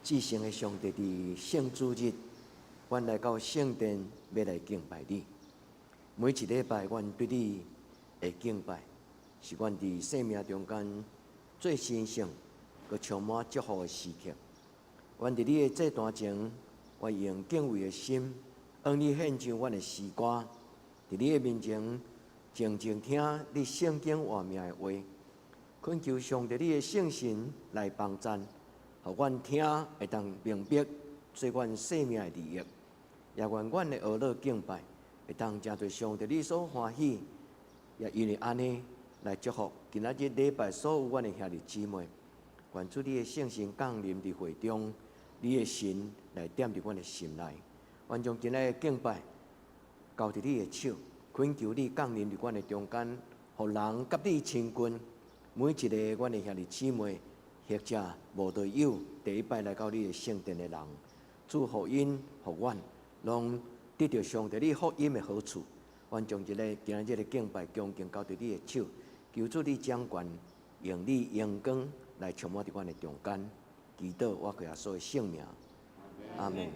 至聖的上帝，佇聖主日，阮來到聖殿欲來敬拜你。每一禮拜，阮對你的敬拜，是阮佇生命中間最神聖、閣充滿祝福的時刻。阮佇你的祭壇前，我用敬畏的心，向你獻上阮的詩歌。佇你的面前，靜靜聽你聖經活命的話，懇求上帝你的聖神來幫贊，予阮聽會當明白，做阮生命的利益。也願阮的呵咾敬拜會當誠濟上帝你所歡喜，也因為按呢來祝福今仔日禮拜所有阮的兄弟姊妹。願主你的聖神降臨佇會中，你的神來踮佇阮的心內。願將今仔日的敬拜交佇你的手，懇求你降臨佇阮的中間，予人佮你親近。每一个阮的兄弟姊妹，或者無道友，第一擺來到你的聖殿的人，主予𪜶予阮，攏得著上帝你福音的好處。阮將這个今仔日的敬拜恭敬交佇你的手，求主你掌權，用你榮光來充滿佇阮的中間。祈禱我靠耶穌的聖名，阿門。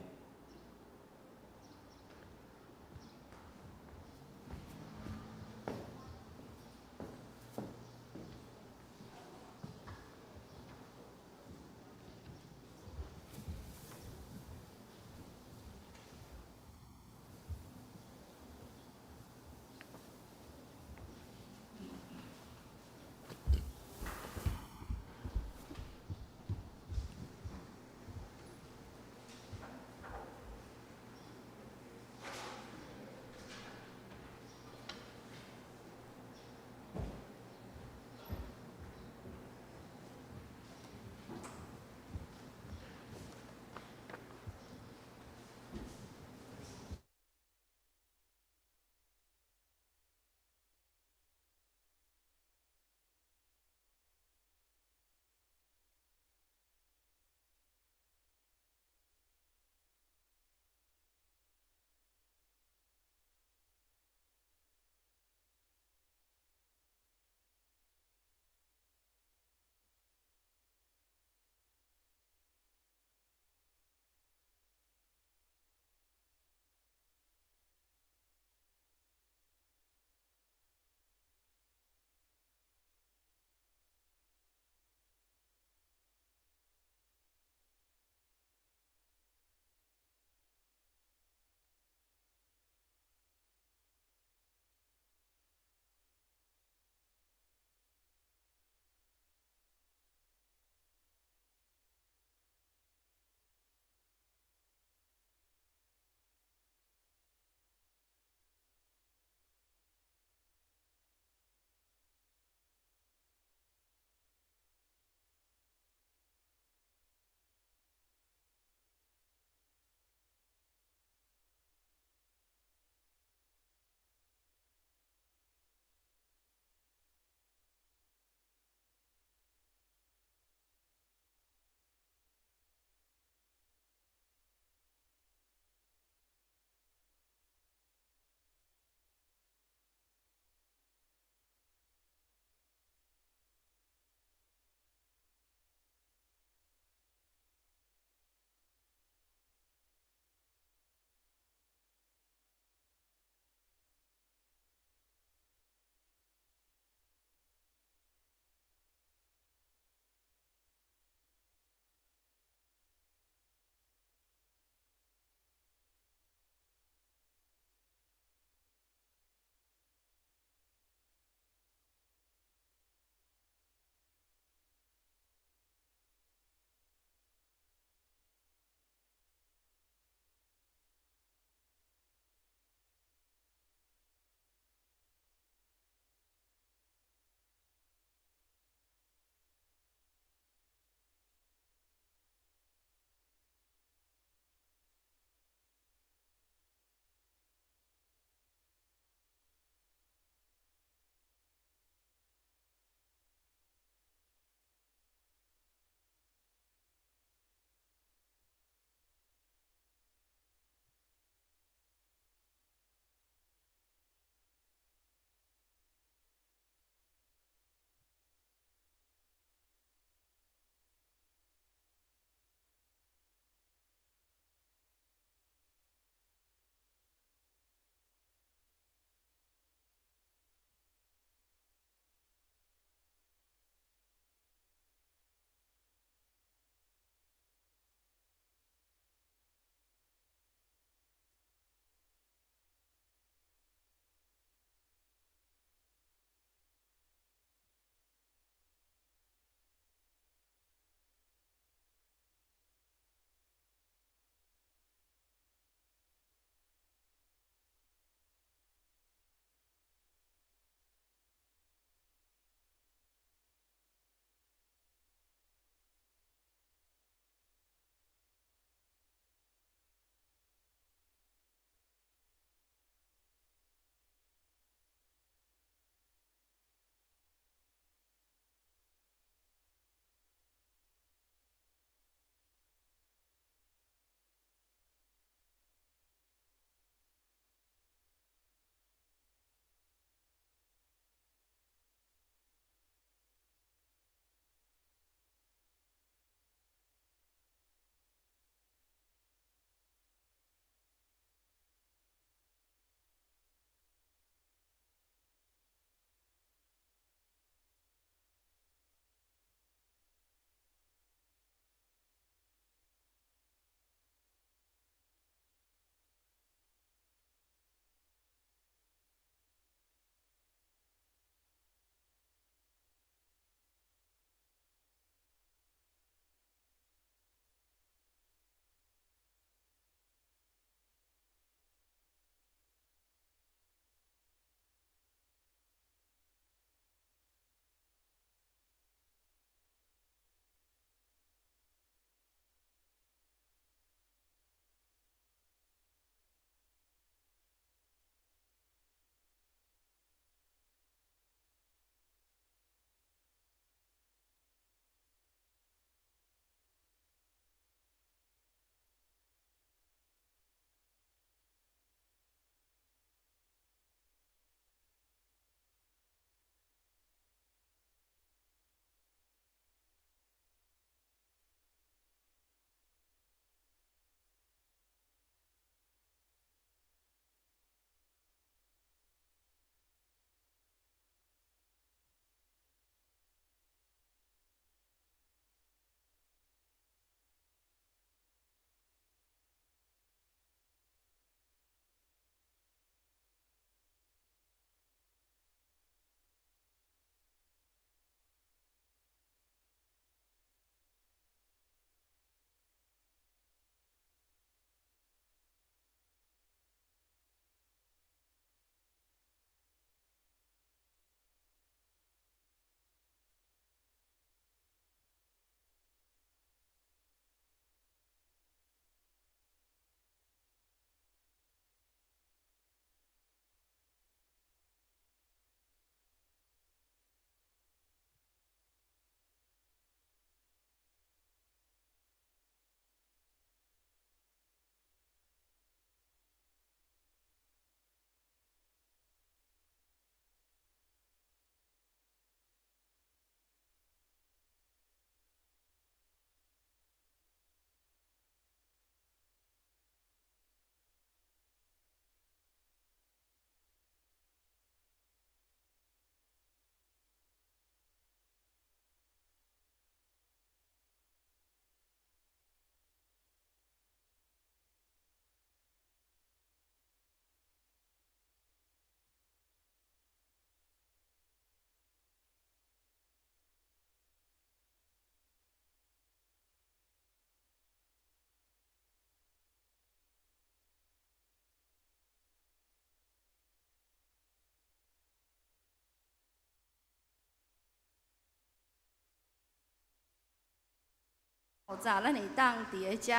早，咱會當佇咧遮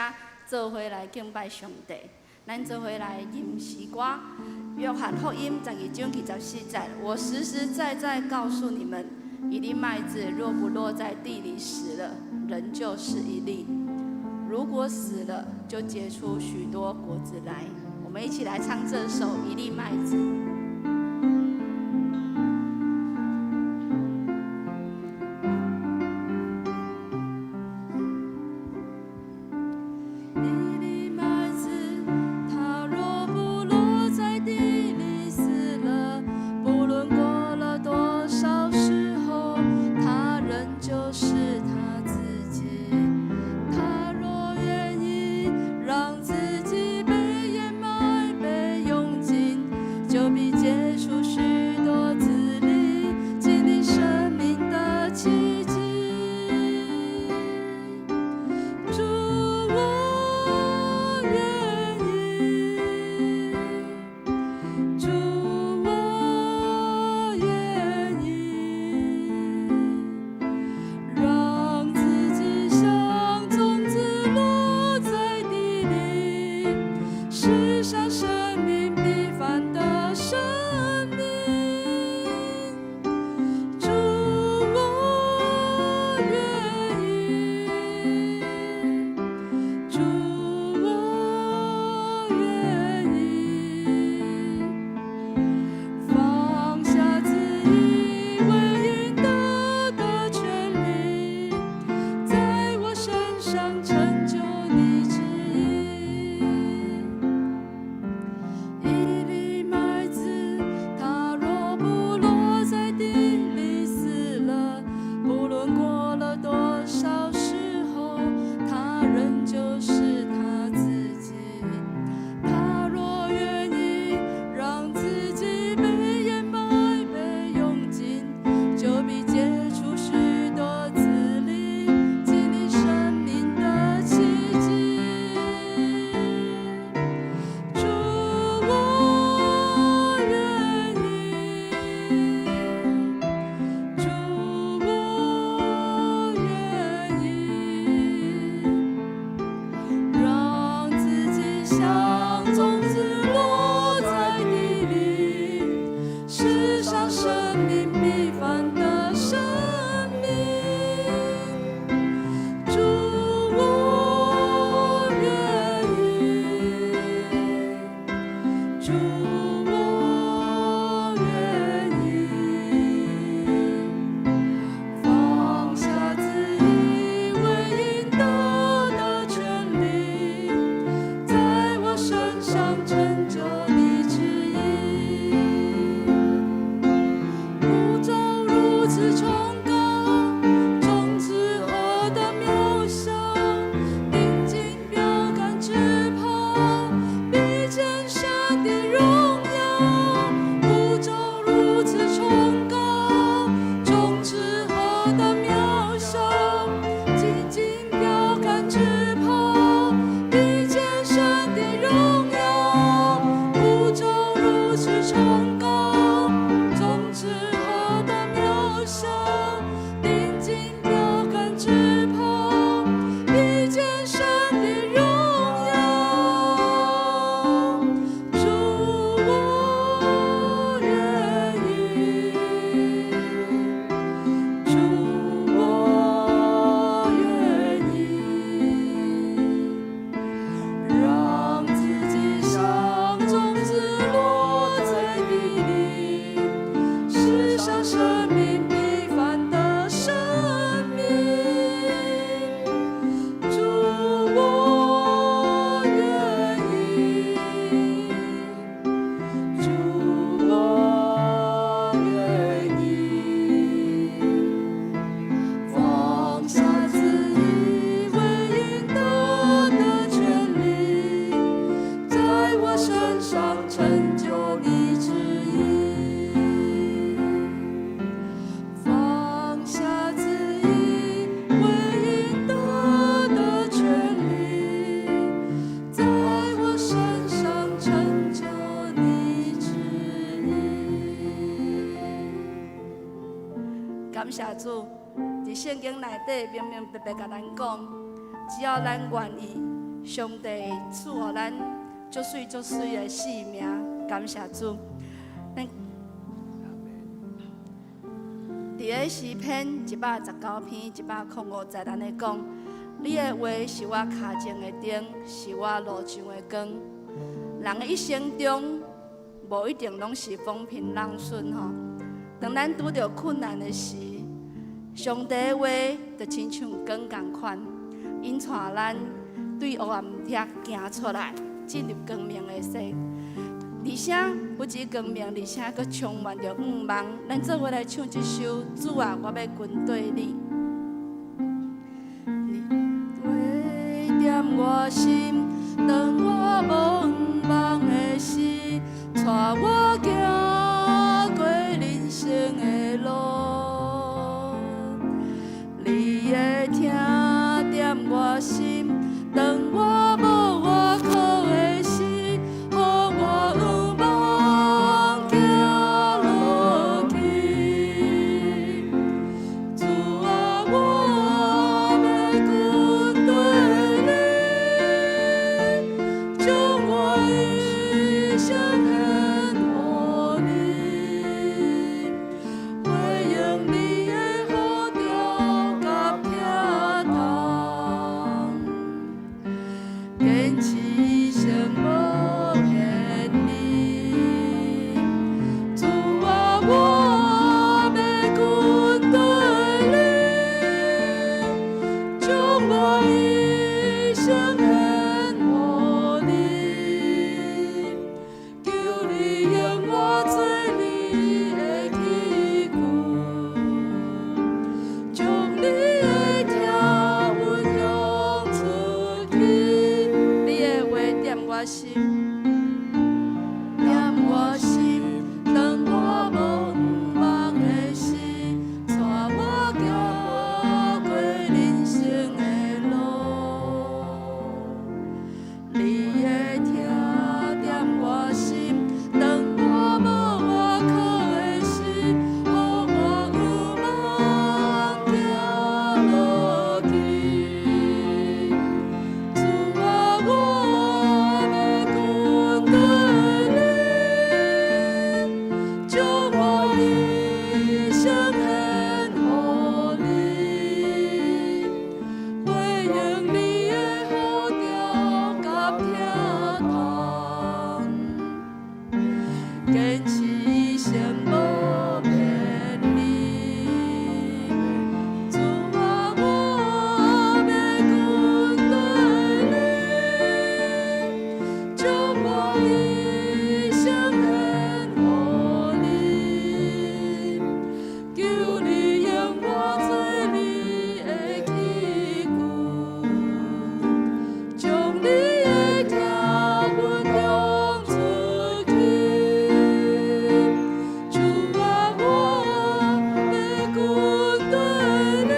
做伙來敬拜上帝。咱做伙來吟詩歌，約翰福音12章24節。我實實在在告訴你們，一粒麥子若不落在地裡死了，仍舊是一粒；如果死了，就結出許多果子來。我們一起來唱這首《一粒麥子》。一粒麥子，它若不落在地裡死了，不論過了多少時候，它仍舊是它自己。它若願意讓自己被掩埋、被用盡，就必結出許多子粒，經歷生命的奇蹟。主，我願意，主，我願意，讓自己像種子落在地裡，世上生命比凡的生命。主，我願意，主，我願意，放下自以為應得的權利，在我身上成就你旨意。一粒麥子，它若不落在地裡死了，不論過了多少時候，它仍舊是它自己。它若願意讓自己被掩埋、被用盡，就必結出許多子粒，經歷生命的奇蹟。主，我願意，主，我願意，讓自己像種子落在地裡，世上生命比凡的生命。主，我願意，主，我願意，放下自以為應得的權利，在我身上成就你旨意。呼召如此崇高，種子何等渺小，定睛標竿直跑，必見神的榮耀。呼召如此崇高，種子何等渺小，緊緊標竿直跑，必見神的榮耀。呼召如此崇高，種子何等渺小，定睛標竿直跑，必見神的榮耀。主，我願意，主，我願意，讓自己像種子落在地裡，世上生命比凡的生命。主，我願意，主，我願意，放下自以為應得的權利，在我身上成就你旨意。放下自以為應得的權利，在我身上成就你旨意。感謝主，佇聖經內底明明白白共咱講，只要咱願意，上帝賜予咱足媠足媠的生命，感謝主。咱佇咧詩篇119篇105節，按呢講：你的話是我跤前的燈，是我路上的光。人的一生中，無一定攏是風平浪順吼。當咱拄著困難的時，上帝的話就親像光仝款，引帶咱對黑暗遐行出來，進入光明的世界。而且不止光明，而且閣充滿著向望。咱做伙來唱這首《主啊，我欲跟綴你》。你話踮我心，當我無向望的時，帶我行過人生的路。你的疼踮我心，當我無依靠的時，予我向望行落去。主啊，我欲跟綴你，將我一生獻予你，回應你的呼召佮疼痛，堅持一生無偏離。主啊，我欲跟綴你，將我一生獻予你，求你用我做你的器具，將你的疼分享出去。你的話踮我心，踮我心，當我無向望的時，帶我行過人生的路。你的疼踮我心，當我無依靠的時，予我向望行落去。主啊，我欲跟綴你，將我一生獻予你，回應你的呼召佮疼痛，堅持一生無偏離。主啊，我欲跟綴你，將我一生獻予你，求你用我做你的器具，將你的疼分享出去。主啊，我欲跟綴你，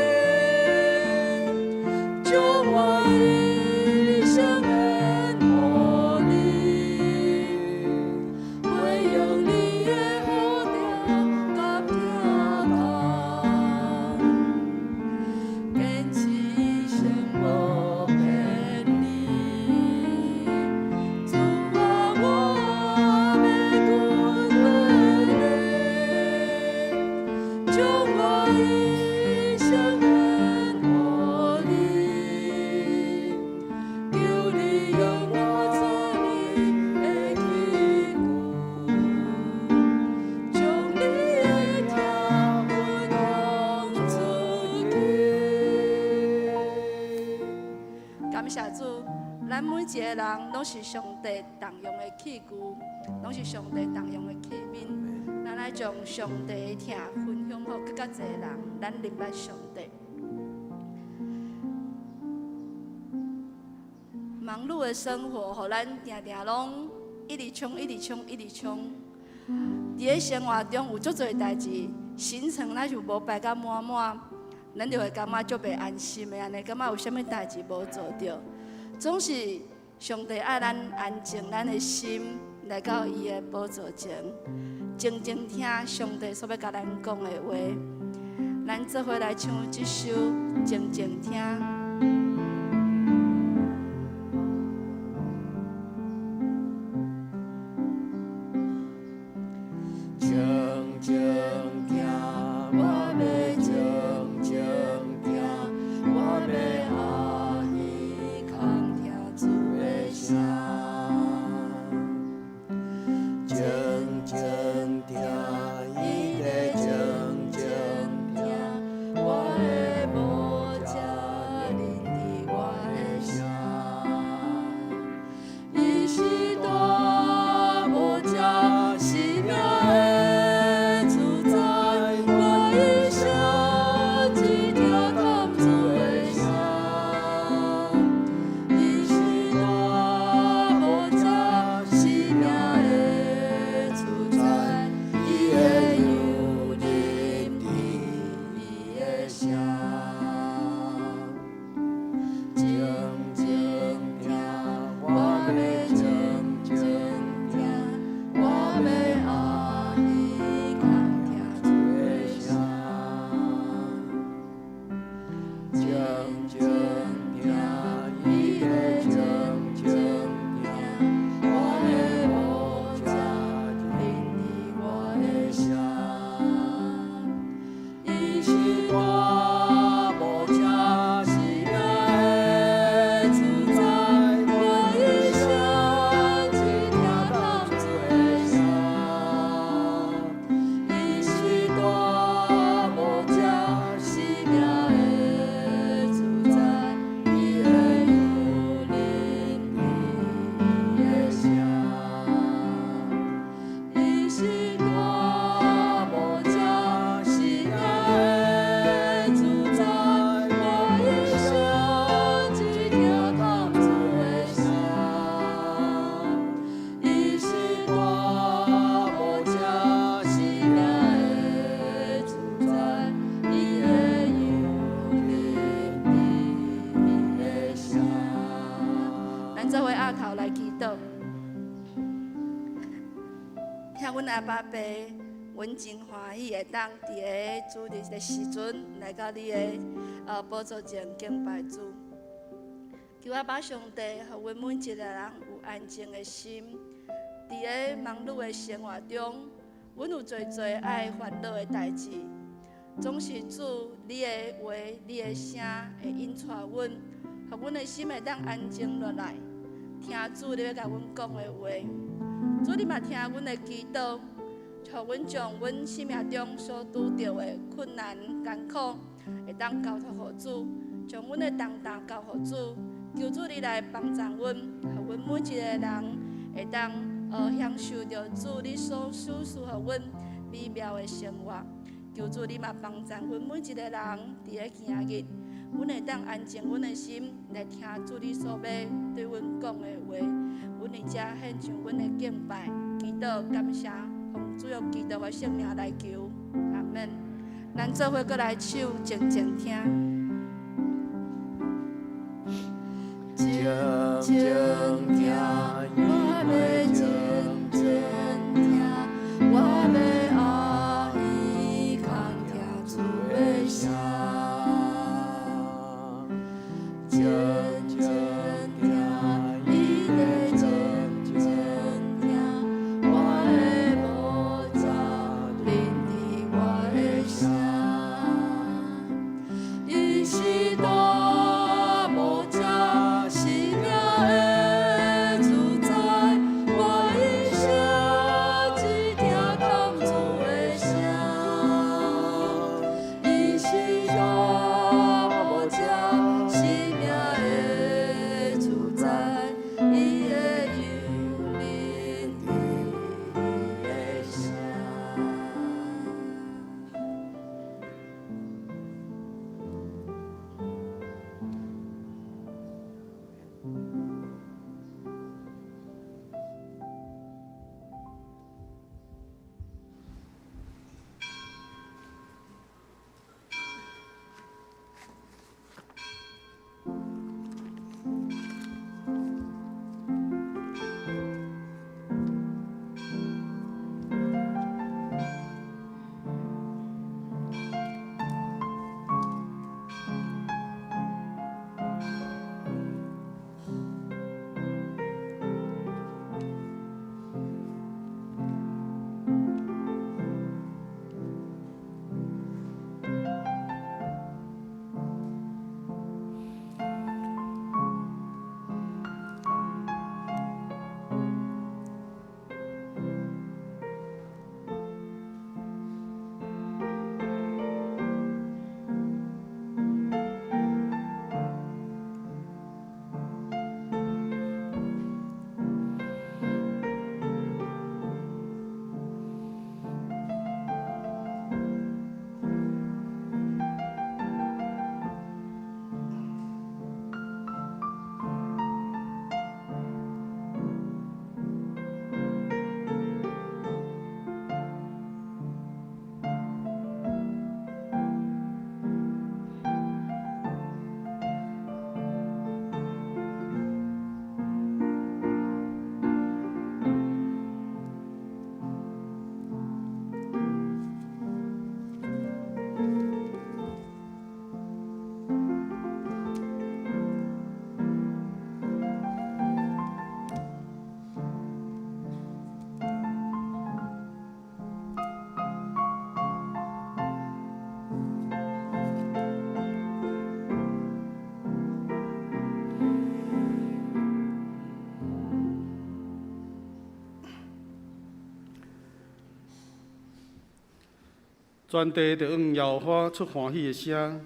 將我一生獻予你，回應你的呼召佮疼痛，堅持一生無偏離。主啊，我欲跟綴你，將我一生獻予你，求你用我做你的器具，將你的疼分享出去。感謝主，咱每一個人攏是上帝動用的器具，攏是上帝動用的器皿。咱愛將上帝的疼分享予閣較濟人，咱認捌上帝。忙碌的生活，予咱定定攏一直衝、一直衝、一直衝。佇咧生活中有足濟代誌，行程若是無排甲滿滿，咱就會感覺足袂安心的，按呢感覺有啥物代誌無做著。總是上帝愛咱安靜咱的心，來到伊的寶座前，靜靜聽上帝所欲共咱講的話。咱做伙來唱這首《靜靜聽》。爸爸，阮真歡喜會當佇个主日的時陣來到你的寶座前敬拜主。求阿爸上帝，予阮每一个人有安靜的心，佇个忙碌的生活中，阮有濟濟愛煩惱的代誌，總是主你的話、你的聲會引帶阮，予阮的心會當安靜落來，聽主你欲共阮講的話。主你嘛聽阮的祈禱，予阮將阮生命中所拄著的困難艱苦，會當交託予主，將阮的重擔交予主，求主你來幫助阮，予阮每一個人會當享受著主你所賞賜予阮美妙的生活。求主你嘛幫助阮每一個人佇咧今日，阮會當安靜阮的心來聽主你所欲對阮講的話。阮佇遮獻上阮的敬拜、祈禱、感謝，奉主耶穌基督的聖名來求，阿門。咱做伙閣來唱，靜靜聽。靜靜聽，我欲靜靜聽，我欲阿耳孔聽主的聲。靜靜聽，伊咧靜靜聽，我的無助聆聽我的聲。伊是大無者，生命的主宰，我一生只聽講主的聲。伊是大無者，生命的主宰，伊會引領伊的聲。全地著向耶和華出歡喜的聲，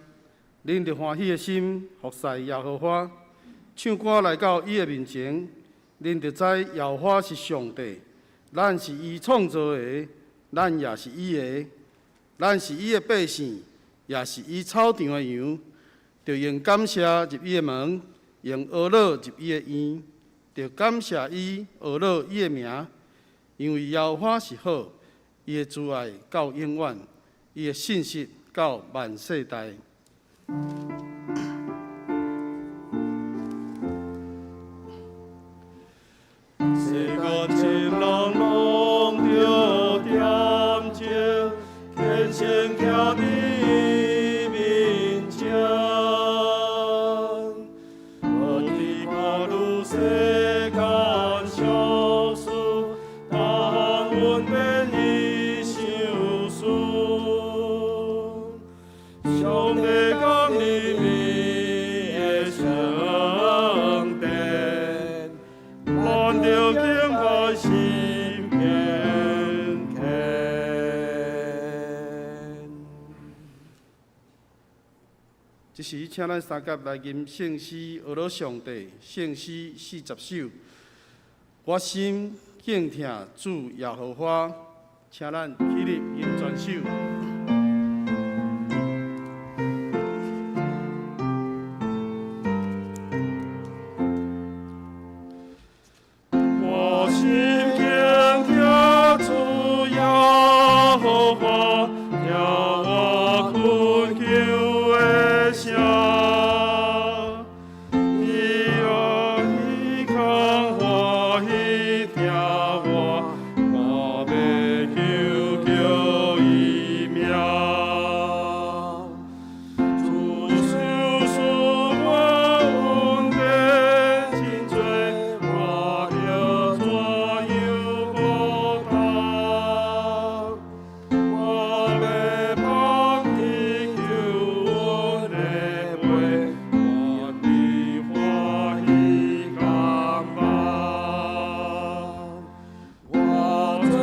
恁著歡喜的心服侍耶和華，唱歌來到伊的面前，恁著知耶和華是上帝，咱是伊創造的，咱也是伊的，咱是伊的百姓，也是伊草場的羊。著用感謝入伊的門，用哀樂入伊的院，著感謝伊，哀樂伊的名，因為耶和華是好，伊的慈愛到永遠。伊的信實到萬世代。世間情人攏著聽，虔誠徛佇伊面前，無佇看愈世間小事，逐項阮免伊相思。上帝降臨伊的聖殿，咱著敬拜心虔虔。這時，請咱三佮來吟聖詩，呵咾上帝，聖詩40首。我心敬聽主耶和華，請咱起立吟全首。我心敬聽主耶和華，聽我懇求的聲。伊愛伊空歡喜聽我，我欲求叫伊名。主賞賜我恩典真濟，我著怎樣報答？我欲捧起救恩的杯，願你歡喜感恩。我做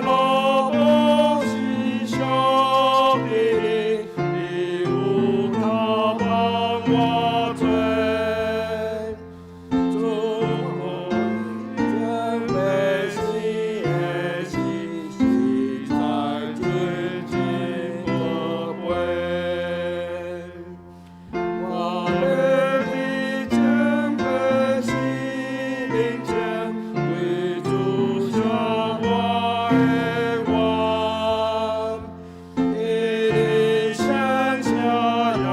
奴僕是上帝的，你有擔當我罪。主準備死的時，實在真真寶貴。我欲佇眾百姓面前，對主謝我的願。佇聖城耶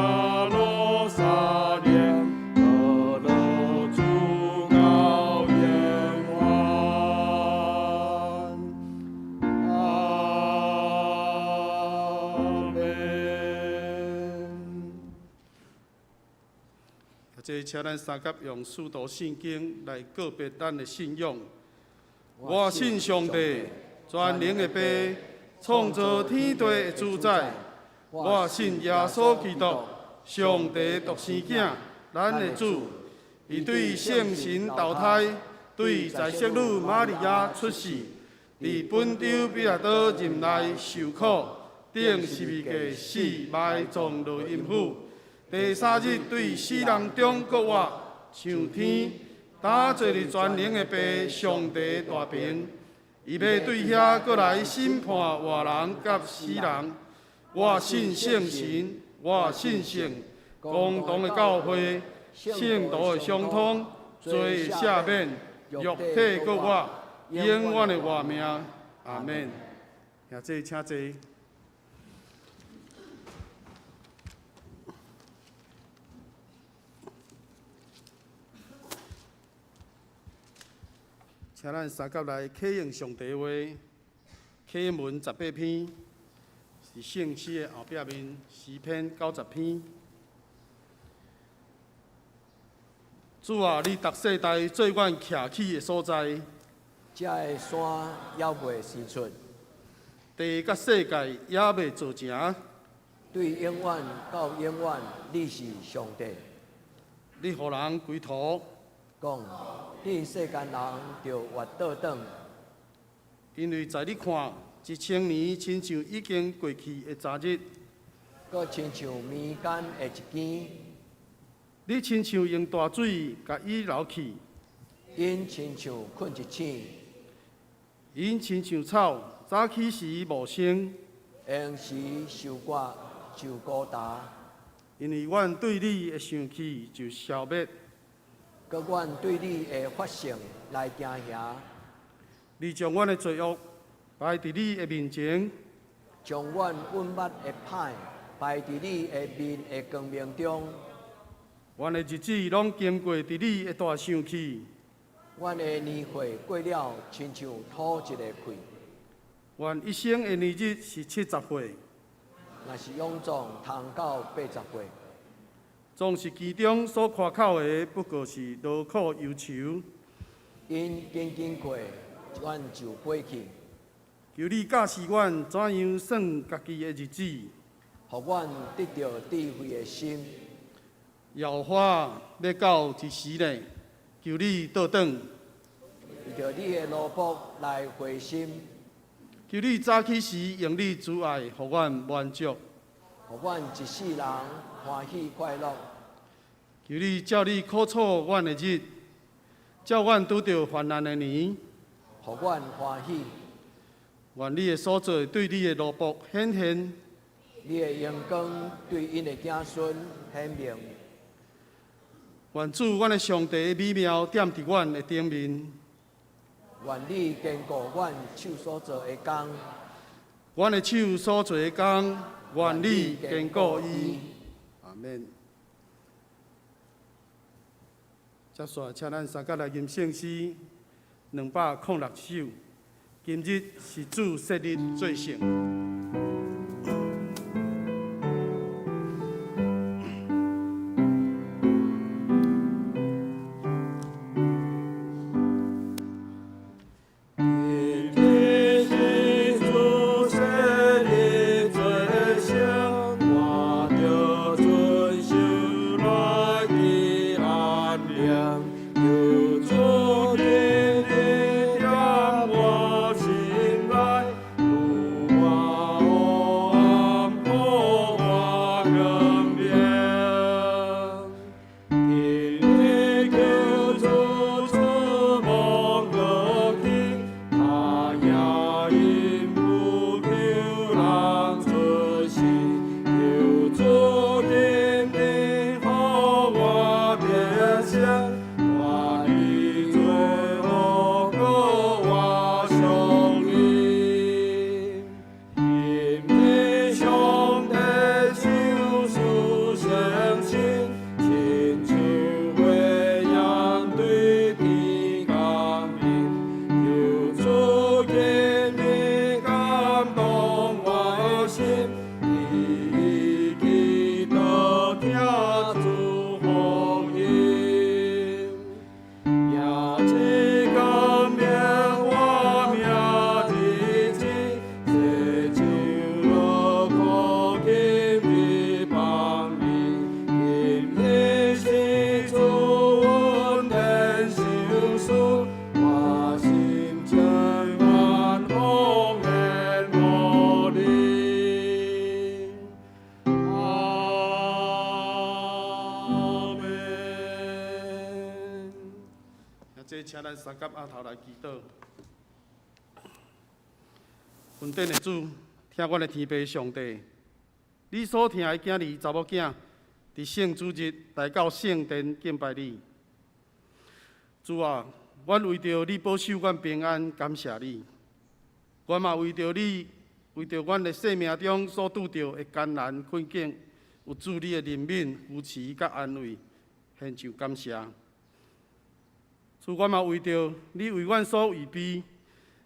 路撒冷，呵咾主到永遠。阿們。這請咱三佮用使徒信經來告別咱的信仰。我信上帝，全能的父，創造天地的主宰。我信耶穌基督，上帝獨生囝，咱的主。伊對聖神投胎，對在聖女瑪利亞出世，佇本丟彼拉多任內受苦，釘十字架死，埋葬落陰府。第三日對死人中復活，上天，搭坐佇全能的父上帝大爿。伊欲對遐閣來審判活人佮死人。我信聖神，我信聖公同的教會，聖徒的相通，罪的赦免，肉體復活，永遠的活命。阿們。兄弟，請坐。請咱三佮來啟用上帝話，啟文18篇，是聖詩的後壁面，詩篇90篇。主啊，你逐世代做阮徛起的所在，這个山猶未生出，地佮世界猶未造成。對永遠到永遠，你是上帝。你予人歸途，講，恁世間人著活倒轉，因為在你看，1000年親像已經過去的昨日，閣親像暝間的一更。你親像用大水共伊流去，𪜶親像睏一醒，𪜶親像草，早起時無生。閒時受割就孤單。因為阮對你的生氣就消滅，閣阮對你的法性來驚嚇。你將阮的罪惡擺佇你的面前，將阮隱密的歹擺佇你的面的光明中。阮的日子攏經過佇你的大生氣。阮的年歲過了，親像吐一个氣。阮一生的年日是70歲。若是勇壯，通到80歲。總是其中所誇口的，不過是勞苦憂愁。𪜶緊緊過，阮就飛去。求你教示阮怎樣算家己的日子，予阮得著智慧的心。耶和華欲到幾時呢？求你倒轉。為著你的奴僕來回心。求你早起時用你慈愛，予阮滿足。予阮一世人歡喜快樂。求你照你苦楚阮的日，照阮拄著患難的年，予阮歡喜。願你的所做對你的奴僕顯現。你的榮光對𪜶的子孫顯明。願主，阮的上帝的美妙踮佇阮的頂面。願你堅固阮手所做的工。阮的手所做的工，願你堅固伊。阿免。接續，請咱三甲來吟聖詩206首。今日是主設日做聖。請咱三佮阿頭來祈禱。雲頂的主，疼阮的天父上帝，你所疼的囝兒、查某囝，佇聖主日來到聖殿敬拜你。主啊，阮為著你保守阮平安，感謝你。阮嘛為著你，為著阮的生命中所拄著的艱難困境，有主你的憐憫、扶持佮安慰，獻上感謝。主，阮嘛為著你為阮所預備，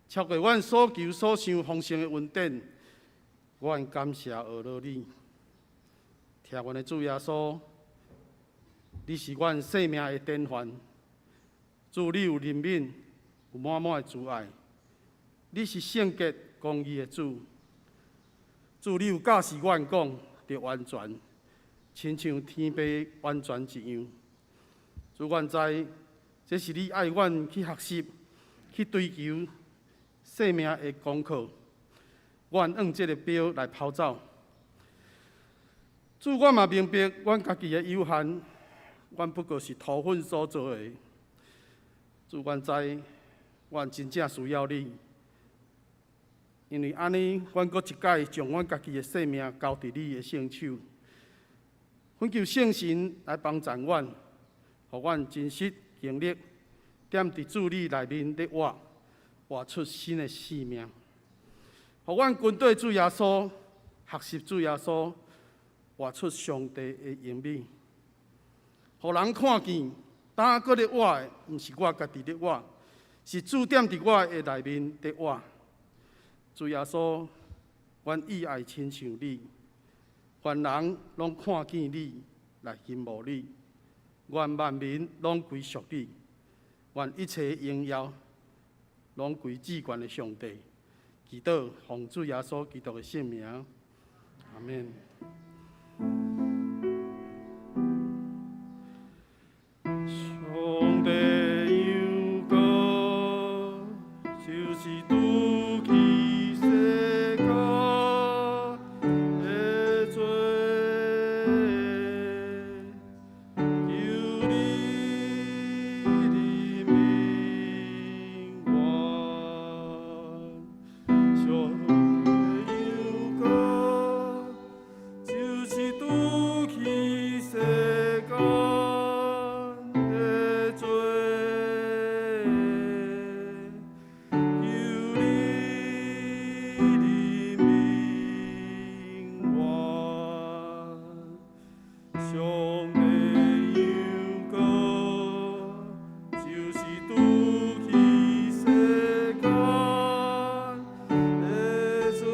超過阮所求所想豐盛的恩典，阮感謝阿羅你。疼阮的主耶穌，你是阮生命的典範。主，你有憐憫，有滿滿的慈愛。你是聖潔公義的主。主，你有教示阮講，著完全，親像天父完全一樣。主，阮知。這是你愛阮去學習、去追求生命的功課。阮按這个標來跑走。主，我嘛明白阮家己的有限，阮不過是土粉所做的。主，阮知，阮真正需要你，因為按呢，阮閣一擺將阮家己的生命交佇你的聖手，懇求聖神來幫助阮，予阮真實經歷，踮佇主你內面咧活，活出新的生命。予阮跟綴主耶穌，學習主耶穌，活出上帝的榮美。予人看見，當閣咧活的，毋是我家己咧活，是主踮佇我的內面咧活。主耶穌，阮意愛親像你，願人攏看見你來欣慕你，願萬民攏歸屬你，願一切榮耀攏歸至懸的上帝。祈禱奉主耶穌基督的聖名，阿們。上帝羊羔，就是除去世間的罪，求你憐憫阮。上帝羊羔，就是除去世間的罪，求你憐憫阮。上帝羊羔，就是除去世間的罪，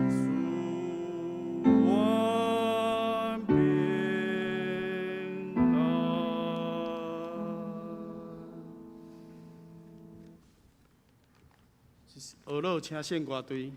賜阮平安。這是俄樂請聖歌隊。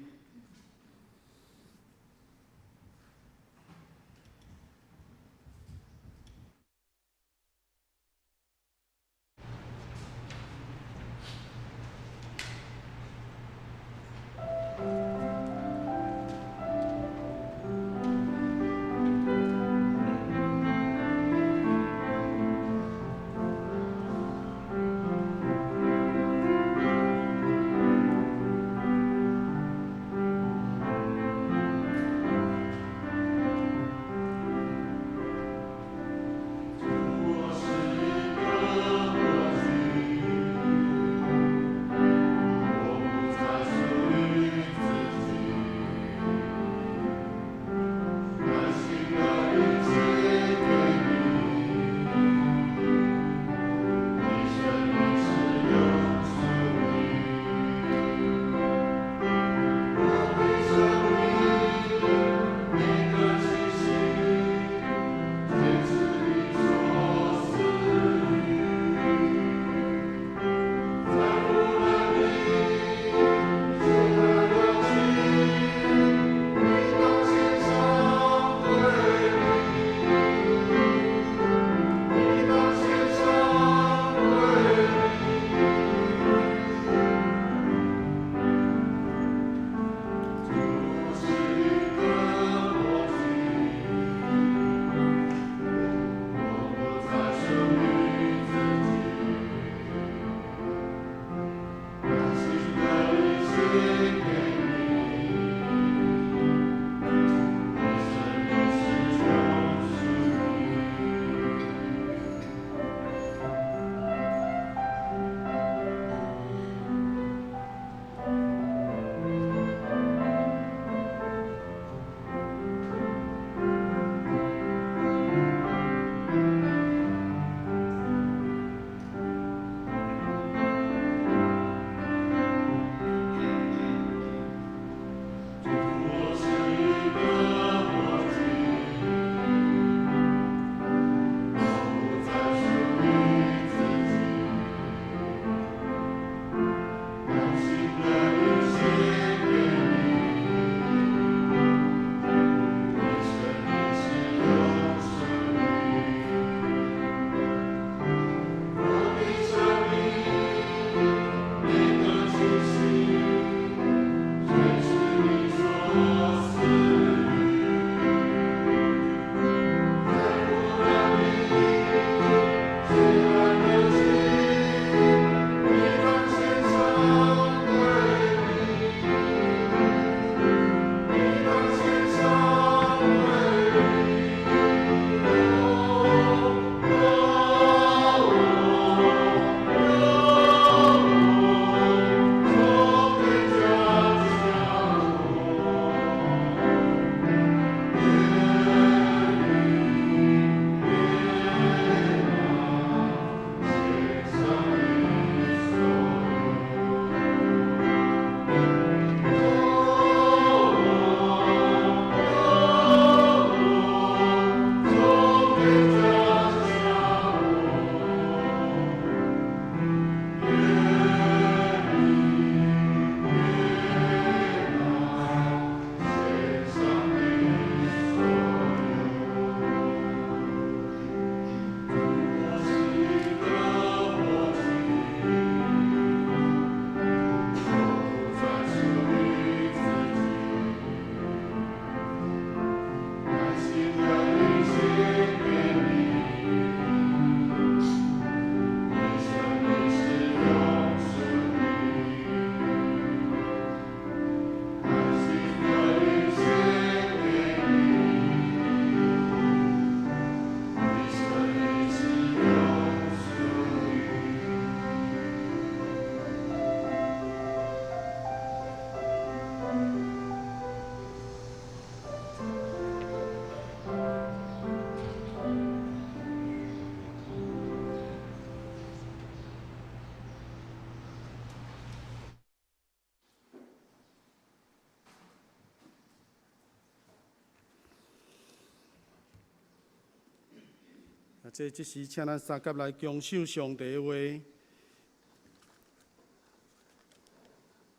這這時請咱三佮來恭守上帝的話。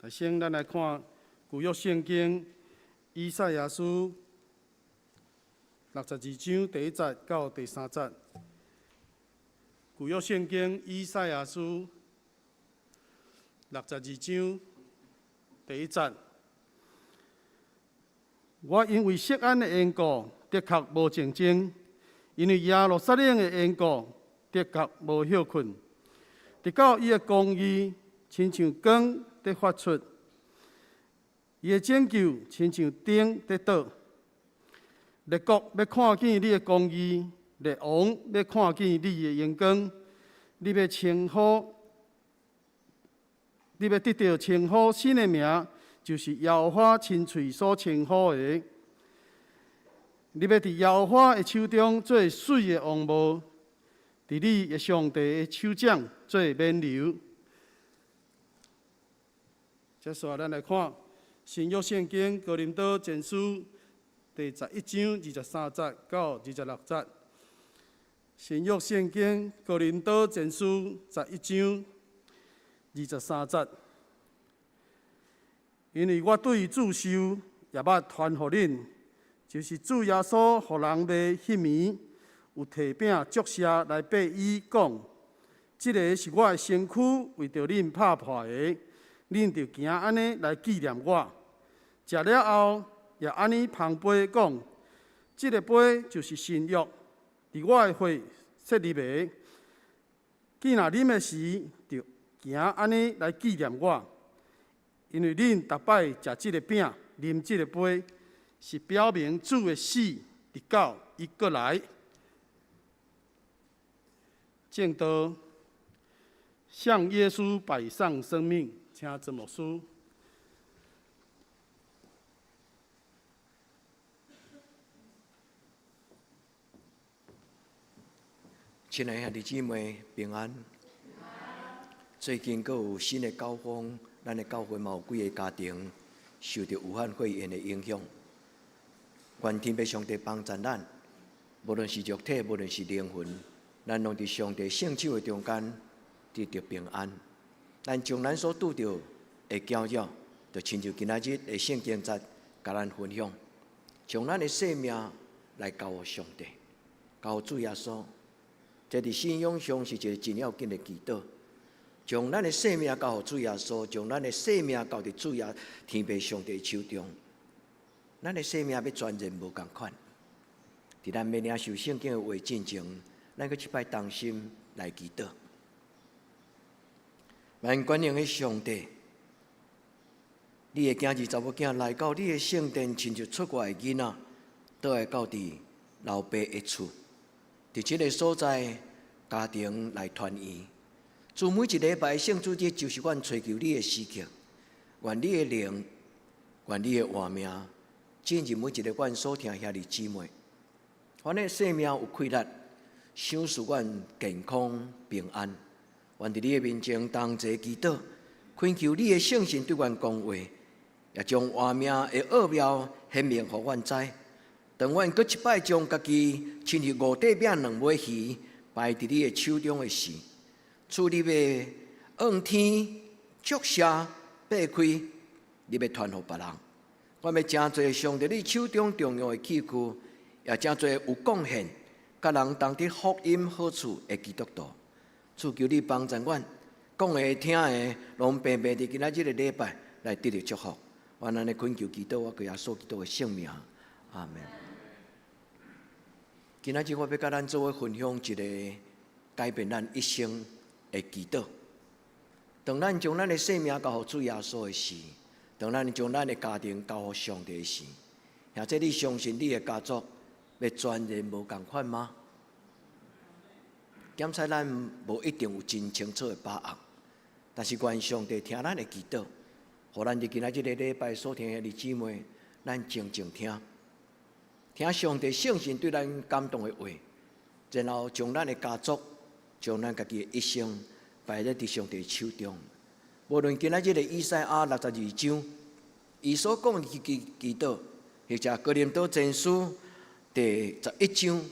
首先，咱來看舊約聖經以賽亞書62章第一節到第三節。舊約聖經以賽亞書62章第一節。我因為錫安的緣故，的確無靜靜；因為耶路撒冷的緣故，的確無歇睏。直到伊的公義親像光佇發出，伊的拯救親像燈佇照。列國欲看見你的公義，列王欲看見你的榮光。你欲稱呼，你欲得著稱呼新的名，就是耶和華親喙所稱呼的。你欲佇耶和華的手中做媠的王帽，佇你的上帝的手掌做冕旒。接續咱來看新約聖經哥林多前書第11章23節到26節。新約聖經哥林多前書十一章二十三節。因為我對主受，也捌傳予恁，就是主耶穌予人賣彼暝，有提餅祝謝來擘伊講：這个是我的身軀，為著恁拍破的，恁著行按呢來紀念我。食了後，也按呢捧杯講：這个杯就是新約，佇我的血設立的。既若啉的時，著行按呢來紀念我。因為恁逐擺食這个餅、啉這个杯，是表明主的死，直到伊閣來。證道，向耶穌擺上生命，請曾牧師。親愛兄弟姊妹平安。最近閣有新的高峰，咱的教會嘛有幾个家庭受著武漢肺炎的影響。願天父上帝幫助咱，無論是肉體，無論是靈魂，咱攏佇上帝聖手的中間得著平安。咱將咱所拄著的攪擾，就親像今仔日的聖經節，共咱分享，將咱的生命來交予上帝，交予主耶穌。這佇信仰上是一个真要緊的祈禱。將咱的生命交予主耶穌，將咱的生命交佇主耶天父上帝手中。咱的生命欲全然無仝款。佇咱欲領受聖經的話進前，咱閣一擺同心來祈禱。咱全能的上帝，你的囝兒查某囝來到你的聖殿，親像出外的囡仔，倒來到佇老爸的厝，佇這个所在，家庭來團圓。主每一禮拜聖主日就是阮揣求你的時刻，願你的靈，願你的活命，進入每一个阮所疼兄弟姊妹。阮的生命有氣力，賞賜阮健康平安。願佇你的面前同齊祈禱，懇求你的聖神對阮講話，也將活命的奧妙顯明予阮知。當阮閣一擺將家己親像五塊餅兩尾魚擺佇你的手中的時，主你欲向天祝謝擘開，你欲傳予別人。阮欲成做上帝你手中重要的器具，也成做有貢獻、佮人同得福音好處的基督徒。主求你幫助阮，講的、聽的，攏平平佇今仔這个禮拜來得著祝福。阮按呢懇求祈禱，我靠耶穌基督的聖名，阿們。今仔日我欲佮咱做伙分享一个改變咱一生的祈禱。當咱將咱的生命交予主耶穌的時，當咱將咱的家庭交予上帝的時，兄弟，你相信你的家族欲全然無仝款嗎？檢查咱無一定有真清楚的把握，但是願上帝聽咱的祈禱，予咱佇今仔這个禮拜所聽的兄弟姊妹，咱靜靜聽，聽上帝聖神對咱感動的話，然後將咱的家族，將咱家己的一生擺佇上帝手中。無論今仔日的以賽亞62章，伊所講的祈禱，或者哥林多前書第十一章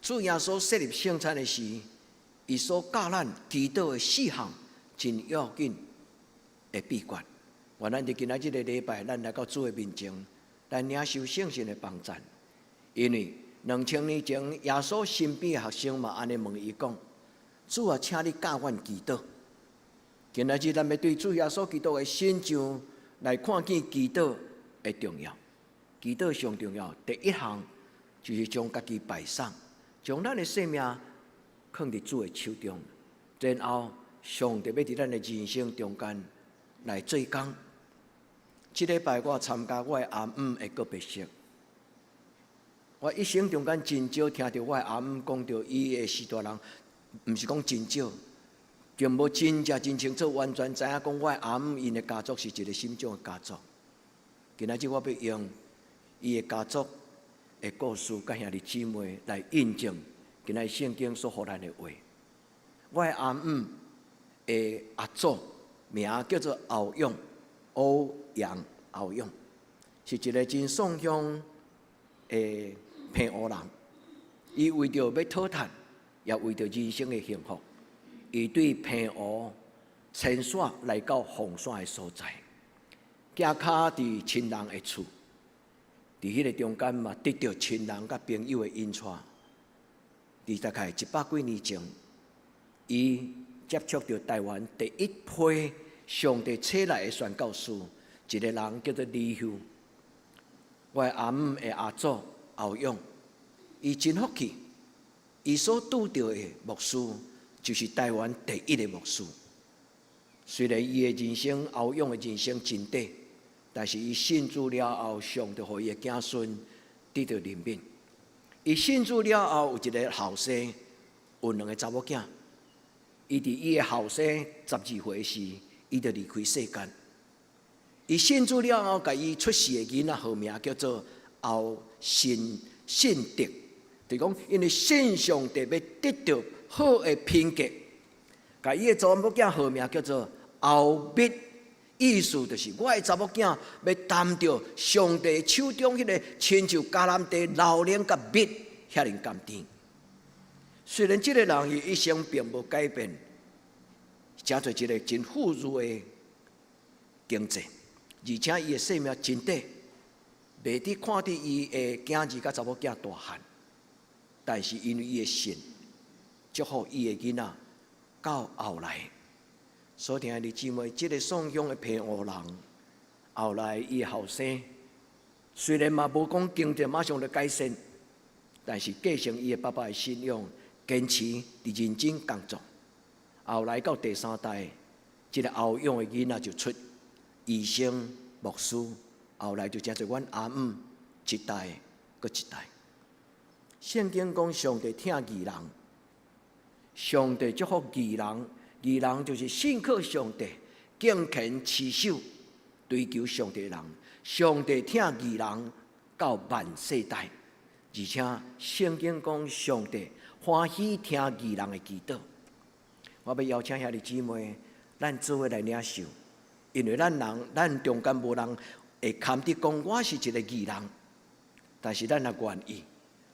主耶穌設立聖餐的時，伊所教咱祈禱的四項真要緊的秘訣。願咱佇今仔這个禮拜，咱來到主的面前，來領受聖神的幫贊。因為2000年前，耶穌身邊的學生嘛按呢問伊講：主啊，請你教阮祈禱。今仔日咱欲對主耶穌基督的身上來看見祈禱的重要。祈禱上重要，第一項就是將家己擺上，將咱的生命囥佇主的手中，然後上帝欲佇咱的人生中間來做工。這禮拜我參加我的阿姆的告別式，我一生中間真少聽著我的阿姆講著伊的序大人，毋是講真少，並無真正真清楚，完全知影講我的阿姆𪜶的家族是一个啥物種的家族。今仔日我欲用伊的家族的故事，佮兄弟姊妹來印證今仔日聖經所予咱的話。我的阿姆的阿祖名叫做歐勇，歐陽歐勇，是一个真喪鄉的澎湖人。伊為著欲討趁，也為著人生的幸福，伊對澎湖遷徙來到鳳山的所在，行跤佇親人的厝，佇彼个中間嘛，得著親人佮朋友的引帶。佇大概一百幾年前，伊接觸著台灣第一批上帝差來的宣教士，一个人叫做李休。我的阿姆的阿祖歐勇，伊真福氣，伊所拄著的牧師就是台灣第一个牧師。雖然伊的人生，歐勇的人生真短，但是伊信主了後，上帝予伊的子孫得著憐憫。伊信主了後，有一个後生，有兩个查某囝。伊佇伊的後生12歲時，伊就離開世間。伊信主了後，共伊出世的囡仔號名叫做歐信信德，就是講因為信上帝欲得著好的品格，共伊的查某囝號名叫做歐蜜，意思就是我的查某囝欲擔著上帝手中彼个親像橄欖地榴蓮佮蜜遐爾甘甜。雖然這个人伊一生並無改變，成做一个真富裕的經濟，而且伊的生命真短，袂得看佇伊的囝兒佮查某囝大漢，但是因為伊的信，祝福伊的囡仔到後來，所聽的姊妹，這个喪鄉的澎湖人，後來伊的後生雖然嘛無講經濟馬上就改善，但是繼承伊的爸爸的信仰，堅持佇認真工作。後來到第三代，這个歐勇的囡仔就出醫生、牧師，後來就成做阮阿姆一代閣一代。聖經講上帝疼義人，上帝祝福義人，義人就是信靠上帝、敬虔持守、追求上帝的人。上帝疼義人到萬世代，而且聖經講上帝歡喜聽義人的祈禱。我欲邀請兄弟姊妹，咱做伙來領受，因為咱人，咱中間無人會堪得講我是一个義人，但是咱若願意，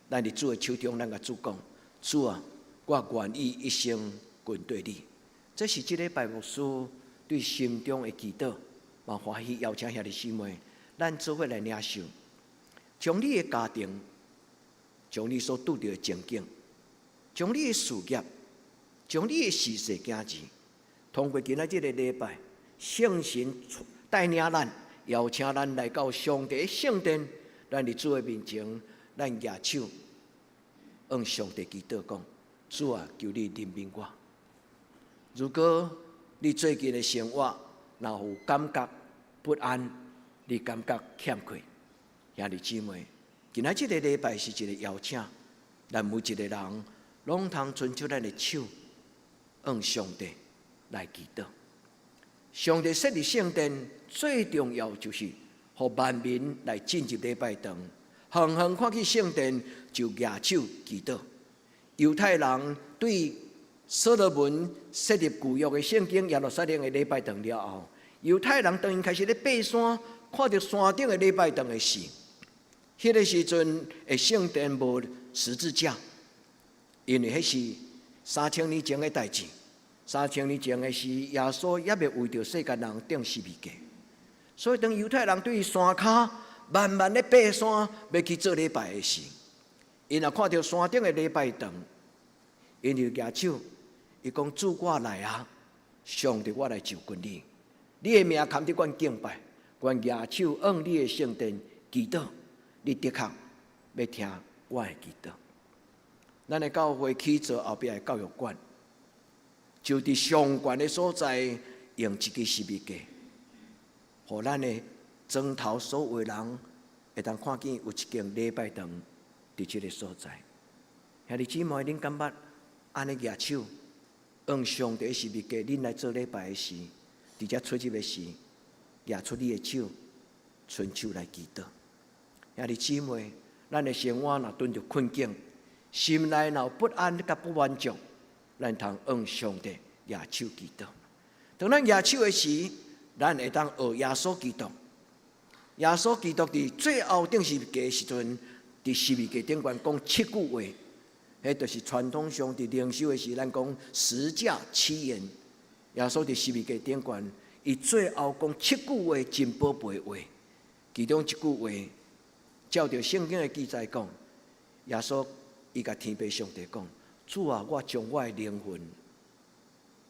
咱佇主的手中，咱共主講：主啊，我願意一生跟隨你。這是這禮拜牧師對心中的祈禱，嘛歡喜邀請兄弟姊妹，咱做伙來領受，將你的家庭，將你所拄著的情景，將你的事業，將你的序細囝兒，通過今仔這个禮拜，聖神帶領咱，邀請咱來到上帝的聖殿，咱佇主的面前，咱舉手，向上帝祈禱講：主啊，求你憐憫我。如果你最近的生活若有感覺不安，你感覺欠缺，兄弟姊妹，今仔這个禮拜是一个邀請，咱每一个人攏通伸出咱的手，向上帝來祈禱。上帝設立聖殿最重要就是予萬民來進入禮拜堂，遠遠看見聖殿就舉手祈禱。猶太人對所羅門設立舊約的聖經耶路撒冷的禮拜堂了後，猶太人當𪜶開始咧爬山，看著山頂的禮拜堂的時，彼个時陣的聖殿無十字架，因為彼是3000年前的代誌。三千年前的時，耶穌猶未為著世間人釘十字架，所以當猶太人對山跤慢慢咧爬山，欲去做禮拜的時，𪜶若看著山頂的禮拜堂，𪜶就舉手，伊講，主我來啊，上帝我來就近你，你的名堪得阮敬拜，阮舉手向你的聖殿祈禱，你的確欲聽我的祈禱。咱的教會起做後壁的教育館，就佇上懸的所在用一支十字架，予咱的莊頭所有人會當看見有一間禮拜堂佇這个所在。兄弟姊妹，恁敢捌按呢舉手，用上帝十字架，恁來做禮拜的時，佇遮出入的時，舉出你的手，伸手來祈禱。兄弟姊妹，咱的生活若拄著困境，心內若有不安佮不滿足，咱通向上帝舉手祈禱。當咱舉手的時，咱會當學耶穌基督。耶穌基督佇最後釘十字架的時陣，佇十字架頂懸講七句話，彼就是傳統上佇靈修的時，咱講十架七言。耶穌佇十字架頂懸，伊最後講七句話真寶貝話，其中一句話，照著聖經的記載講，耶穌伊共天父上帝講：主啊，我將我的靈魂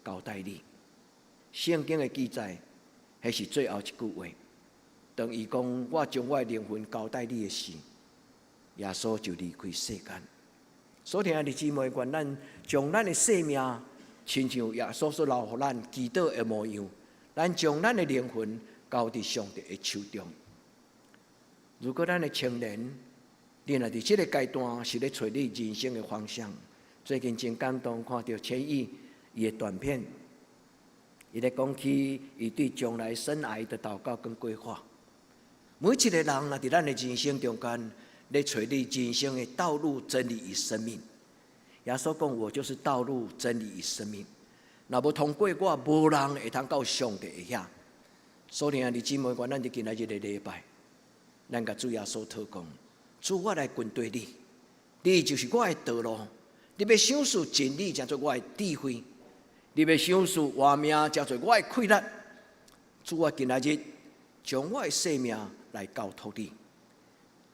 交代你。聖經的記載，彼是最後一句話。當伊講我將我的靈魂交代你的時，耶穌就離開世間。所以兄弟姊妹，願咱將咱的生命，親像耶穌所留予咱祈禱的模樣，咱將咱的靈魂交佇上帝的手中。如果咱的青年，你若佇這个階段是咧揣你人生的方向，最近真感動，看著千億伊的短片，伊咧講起伊對將來生涯的禱告跟規劃。每一個人若佇咱的人生中間，咧揣你人生的道路、真理與生命。耶穌講：我就是道路、真理與生命。若無通過我，無人會通到上帝的遐。所以兄弟姊妹，願咱佇今仔日的禮拜，咱共主耶穌禱告：主，我來跟隨你，你就是我的道路。你欲賞賜真理，成做我的智慧；你欲賞賜活命，成做我的氣力。主，我今仔日將我的生命來交託你。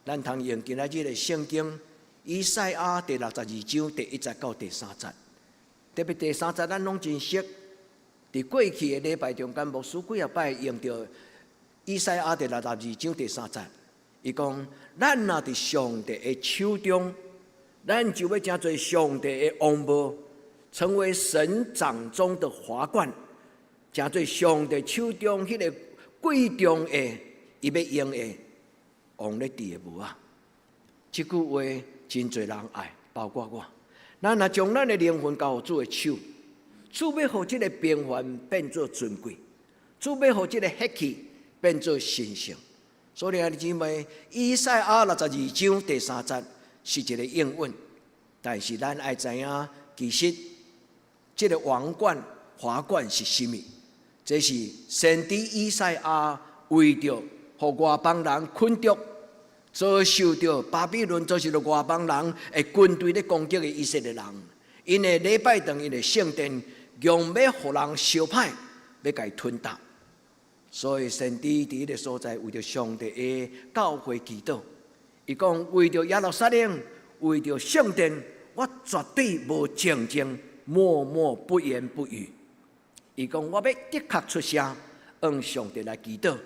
咱通用今仔日的聖經，以賽亞第六十二章第一節到第三節。特別第三節，咱攏真熟。佇過去的禮拜中間，牧師幾仔擺用著以賽亞第六十二章第三節。伊講：咱若佇上帝的手中，咱就欲成做上帝的王帽，成為神掌中的華冠，成做上帝手中彼个貴重的，伊欲用的王咧戴的帽仔。這句話真濟人愛，包括我。咱若將咱的靈魂交予主的手，主欲予這个平凡變做尊貴，主欲予這个血氣變做神聖。所以兄弟姊妹，以賽亞六十二章第三節是一个應允，但是咱愛知影，其實這个王冠、華冠是啥物？這是先知以賽亞為著予外邦人困著，遭受著巴比倫遭受著外邦人的軍隊咧攻擊的以色列人，𪜶的禮拜堂、𪜶的聖殿，用欲予人燒歹，欲共伊吞掉。所以先知佇彼个所在為著上帝的教會祈禱，伊講為著耶路撒冷，為著聖殿，我絕對無靜靜默默不言不語。伊講我欲的確出聲，向上帝來祈禱，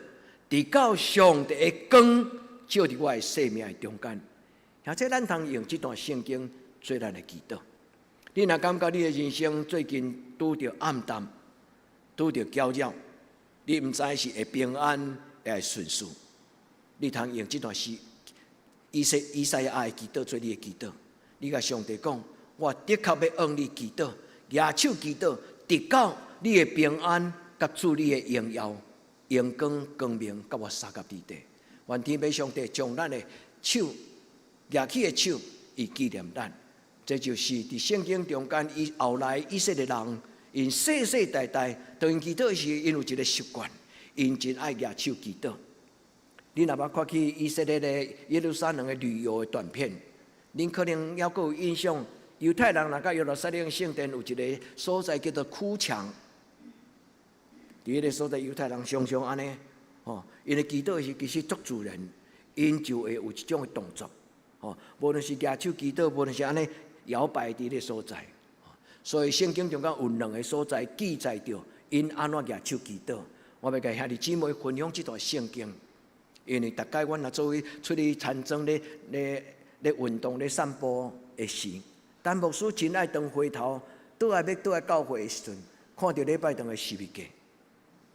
直到上帝的光照佇我的生命的中間。而且咱通用這段聖經做咱的祈禱。你若感覺你的人生最近拄著暗淡，拄著攪擾，你毋知是會平安抑會順遂，你通用這段時以賽亞的祈禱做你的祈禱。你共上帝講，我的確欲向你祈禱，舉手祈禱，直到你的平安佮主你的榮耀、榮光、光明，佮我相佮佇地。願天父上帝將咱的手舉起的手，伊紀念咱。這就是佇聖經中間，伊後來以色列人，𪜶世世代代當𪜶祈禱時，𪜶有一个習慣，𪜶真愛舉手祈禱。你若捌看去以色列的耶路撒冷的旅遊的短片，恁可能猶閣有印象，猶太人若到耶路撒冷聖殿有一个所在叫做哭牆，佇彼个所在猶太人常常按呢，吼，𪜶的祈禱時其實足自然，𪜶就會有這種的動作，吼，無論是舉手祈禱，無論是按呢搖擺佇彼个所在。所以聖經中間有兩个所在記載著𪜶按怎舉手祈禱。我欲共兄弟姊妹分享這段聖經，因為逐擺阮若做伙出去田莊咧咧咧運動咧散步的時，陳牧師真愛當回頭，倒來欲倒來教會的時陣，看著禮拜堂的十字架，佇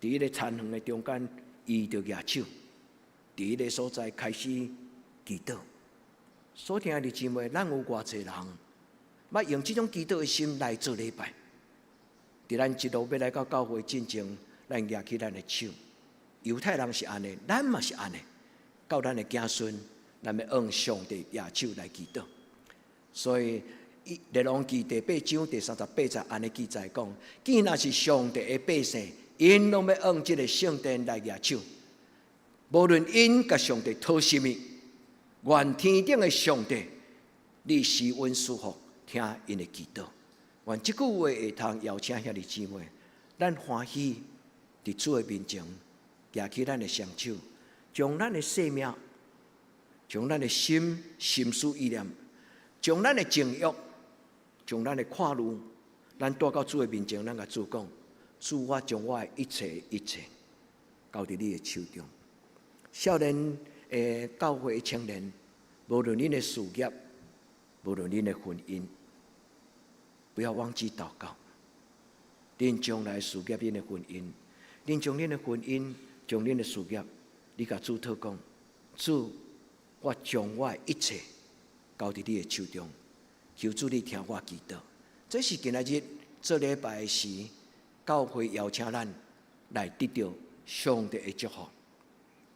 彼个田園的中間，伊就舉手，佇彼个所在開始祈禱。所聽的姊妹，咱有偌濟人，捌用這種祈禱的心來做禮拜？佇咱一路欲來到教會進前，咱舉起咱的手。猶太人是按呢，咱嘛是按呢。到咱的子孫，咱欲向上帝舉手來祈禱。所以，列王記第八章第三十八節按呢記載講：既若是上帝的百姓，𪜶攏欲向這个聖殿來舉手。無論𪜶共上帝討啥物，願天頂的上帝，你施恩賜福，聽𪜶的祈禱。願這句話會通邀請兄弟姊妹，咱歡喜佇主的面前，舉起咱的雙手，將咱的生命，將咱的心心思意念，將咱的情欲，將咱的看慮，咱帶到主的面前，咱共主講：主，我將我的一切一切交佇你的手中。少年的教會青年，無論恁的事業，無論恁的婚姻，不要忘記禱告。恁將來事業，恁的婚姻，恁將恁的婚姻，將恁的事業，你共主禱講：主，我將我的一切交佇你的手中，求主你聽我祈禱。這是今仔日做禮拜時，教會邀請咱來得著上帝的祝福。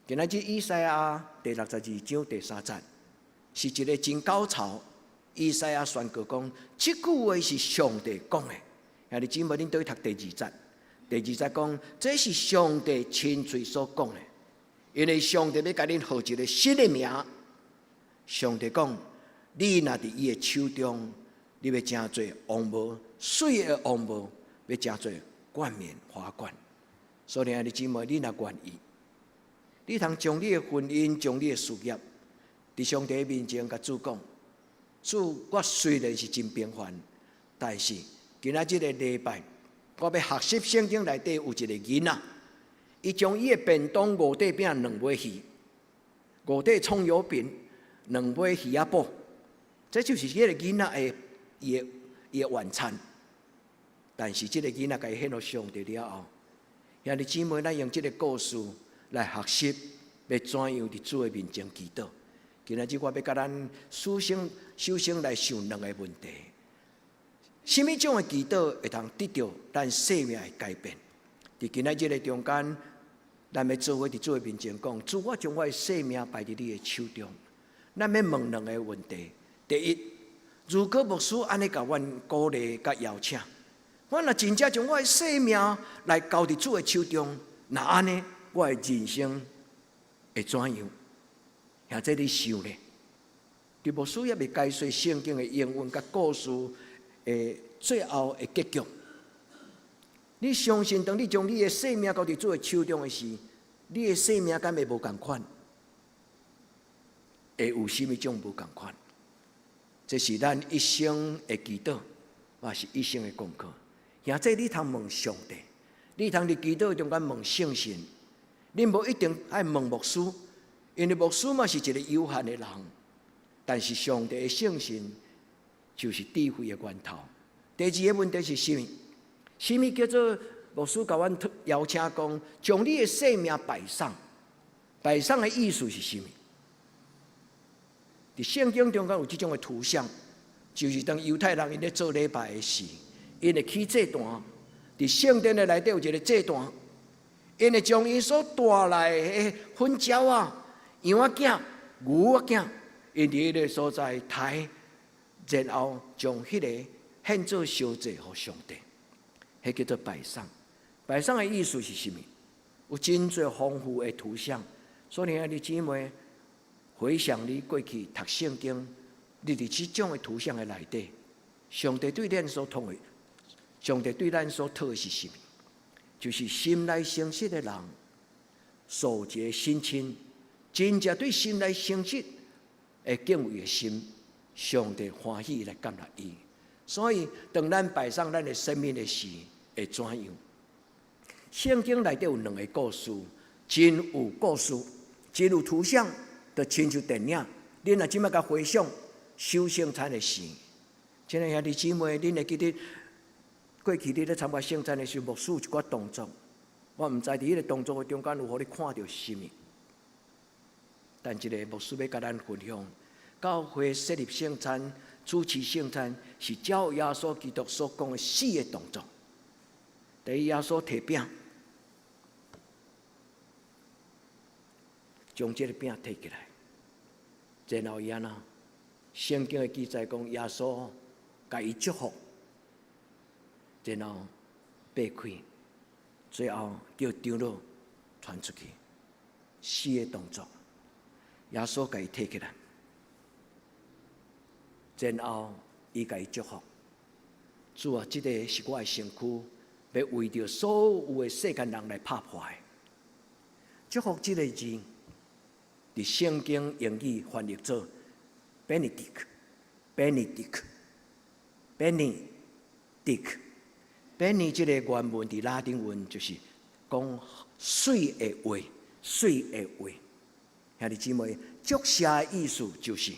今仔日以賽亞第六十二章第三節，是一个真高潮。以賽亞宣告講：這句話是上帝講的。兄弟姊妹，恁佗去讀第二節？第二節講，這是上帝親喙所講的，因為上帝欲共恁號一个新的名。上帝講：你若佇伊的手中，你欲成做王帽，媠的王帽，欲成做冠冕華冠。所以兄弟姊妹，你若願意，你通將你的婚姻、將你的事業，佇上帝面前共主講：主，我雖然是真平凡，但是今仔這个禮拜，我欲學習聖經內底有一个囡仔，伊將伊的便當五塊餅兩尾魚，五塊蔥油餅，兩尾魚仔脯，這就是彼个囡仔的伊的晚餐。但是這个囡仔共伊獻予上帝了後，兄弟姊妹，咱用這个故事來學習，欲怎樣佇主的面前祈禱。今仔日我欲共咱師生首先來想兩个問題：啥物種的祈禱會通得著咱生命的改變？佇今仔日的中間，咱欲做伙佇主的面前講：主，我將我的生命擺佇你的手中。咱欲問兩个問題：第一，如果牧師按呢共阮鼓勵佮邀請，我若真正將我的生命來交佇主的手中，若按呢，我的人生會怎樣？兄弟你想咧？佇牧師猶未解說聖經的英文佮故事的最後的結局。你相信，當你將你的生命交佇主的手中的時，你的生命敢會無仝款？會有啥物種無仝款？這是咱一生的祈禱，嘛是一生的功課。兄弟你通問上帝，你通佇祈禱中間問聖神，你無一定愛問牧師，因為牧師嘛是一个有限的人。但是上帝的聖神就是智慧的源頭。第二个問題是啥物？啥物叫做牧師共阮邀請講，將你的生命擺上？擺上的意思是啥物？佇聖經中間有這種的圖像，就是當猶太人𪜶咧做禮拜的時，𪜶會起祭壇，佇聖殿的內底有一个祭壇，𪜶會將𪜶所帶來的粉鳥仔、羊仔囝、牛仔囝，𪜶佇彼个所在刣，然後將彼个獻做燒祭予上帝，彼叫做擺上。擺上的意思是啥物？有真濟豐富的圖像，所以兄弟姊妹，回想你過去讀聖經，你佇這種的圖像的內底，上帝對咱所託的，上帝對咱所託的是啥物？就是心內誠實的人，素一个心親，真正對心內誠實的敬畏的心，上帝歡喜來接納伊。所以，當咱擺上咱的生命的時，會怎樣？聖經內底有兩个故事，真有故事，真有圖像，就親像電影。恁若這擺共回想守聖餐的時，親愛兄弟姊妹，恁會記得過去你咧參加聖餐的時，牧師有一寡動作，我毋知佇彼个動作的中間有予你看著啥物。但這个牧師欲共咱分享，教會設立聖餐、主持聖餐，是照耶穌基督所講的四个動作。第一，耶穌提餅，將這个餅提起來，然後伊按怎？聖經的記載講，耶穌共伊祝福，然後擘開，最後叫長老傳出去。四个動作，耶穌共伊提起來，然後伊共伊祝福。主啊，這个是我的身軀，欲為著所有的世間人來拍破的。祝福這个字，佇聖經英語翻譯做 Benedict，Benedict，Benedict 這个原文佇拉丁文就是講媠的話，媠的話。兄弟姊妹，祝謝的意思就是，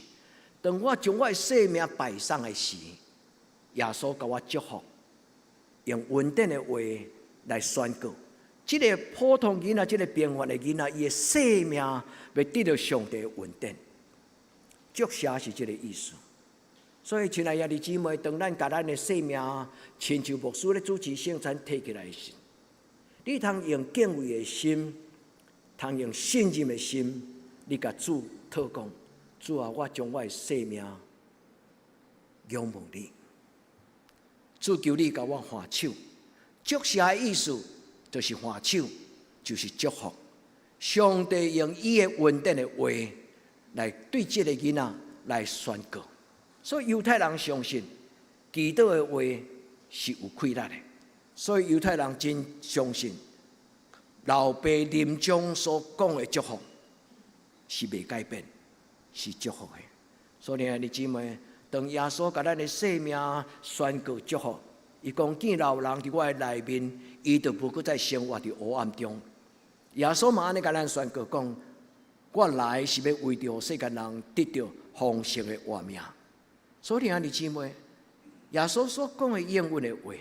當我將我的生命擺上的時，耶穌共我祝福，用恩典的話來宣告。這个普通囡仔，這个平凡的囡仔，伊的生命欲得著上帝的恩典。祝謝是這个意思。所以，親愛兄弟姊妹，當咱共咱的生命親像牧師咧主持聖餐提起來時，你通用敬畏的心，通用信任的心，你共主禱告，主啊，我將我的生命仰望你。主求你共我換手。祝謝的意思就是換手，就是祝福。上帝用伊的恩典的話來對這个囡仔來宣告。所以猶太人相信祈禱的話是有氣力的，所以猶太人真相信老爸臨終所講的祝福是袂改變，是祝福的。所以兄弟姊妹，當耶穌共咱的生命宣告祝福，伊講見若有人佇我的內面，伊就無閣再生活佇黑暗中。耶穌嘛按呢共咱宣告講：我來是欲為著世間人得著豐盛的活命。所以兄弟姊妹，耶穌所講的應允的話，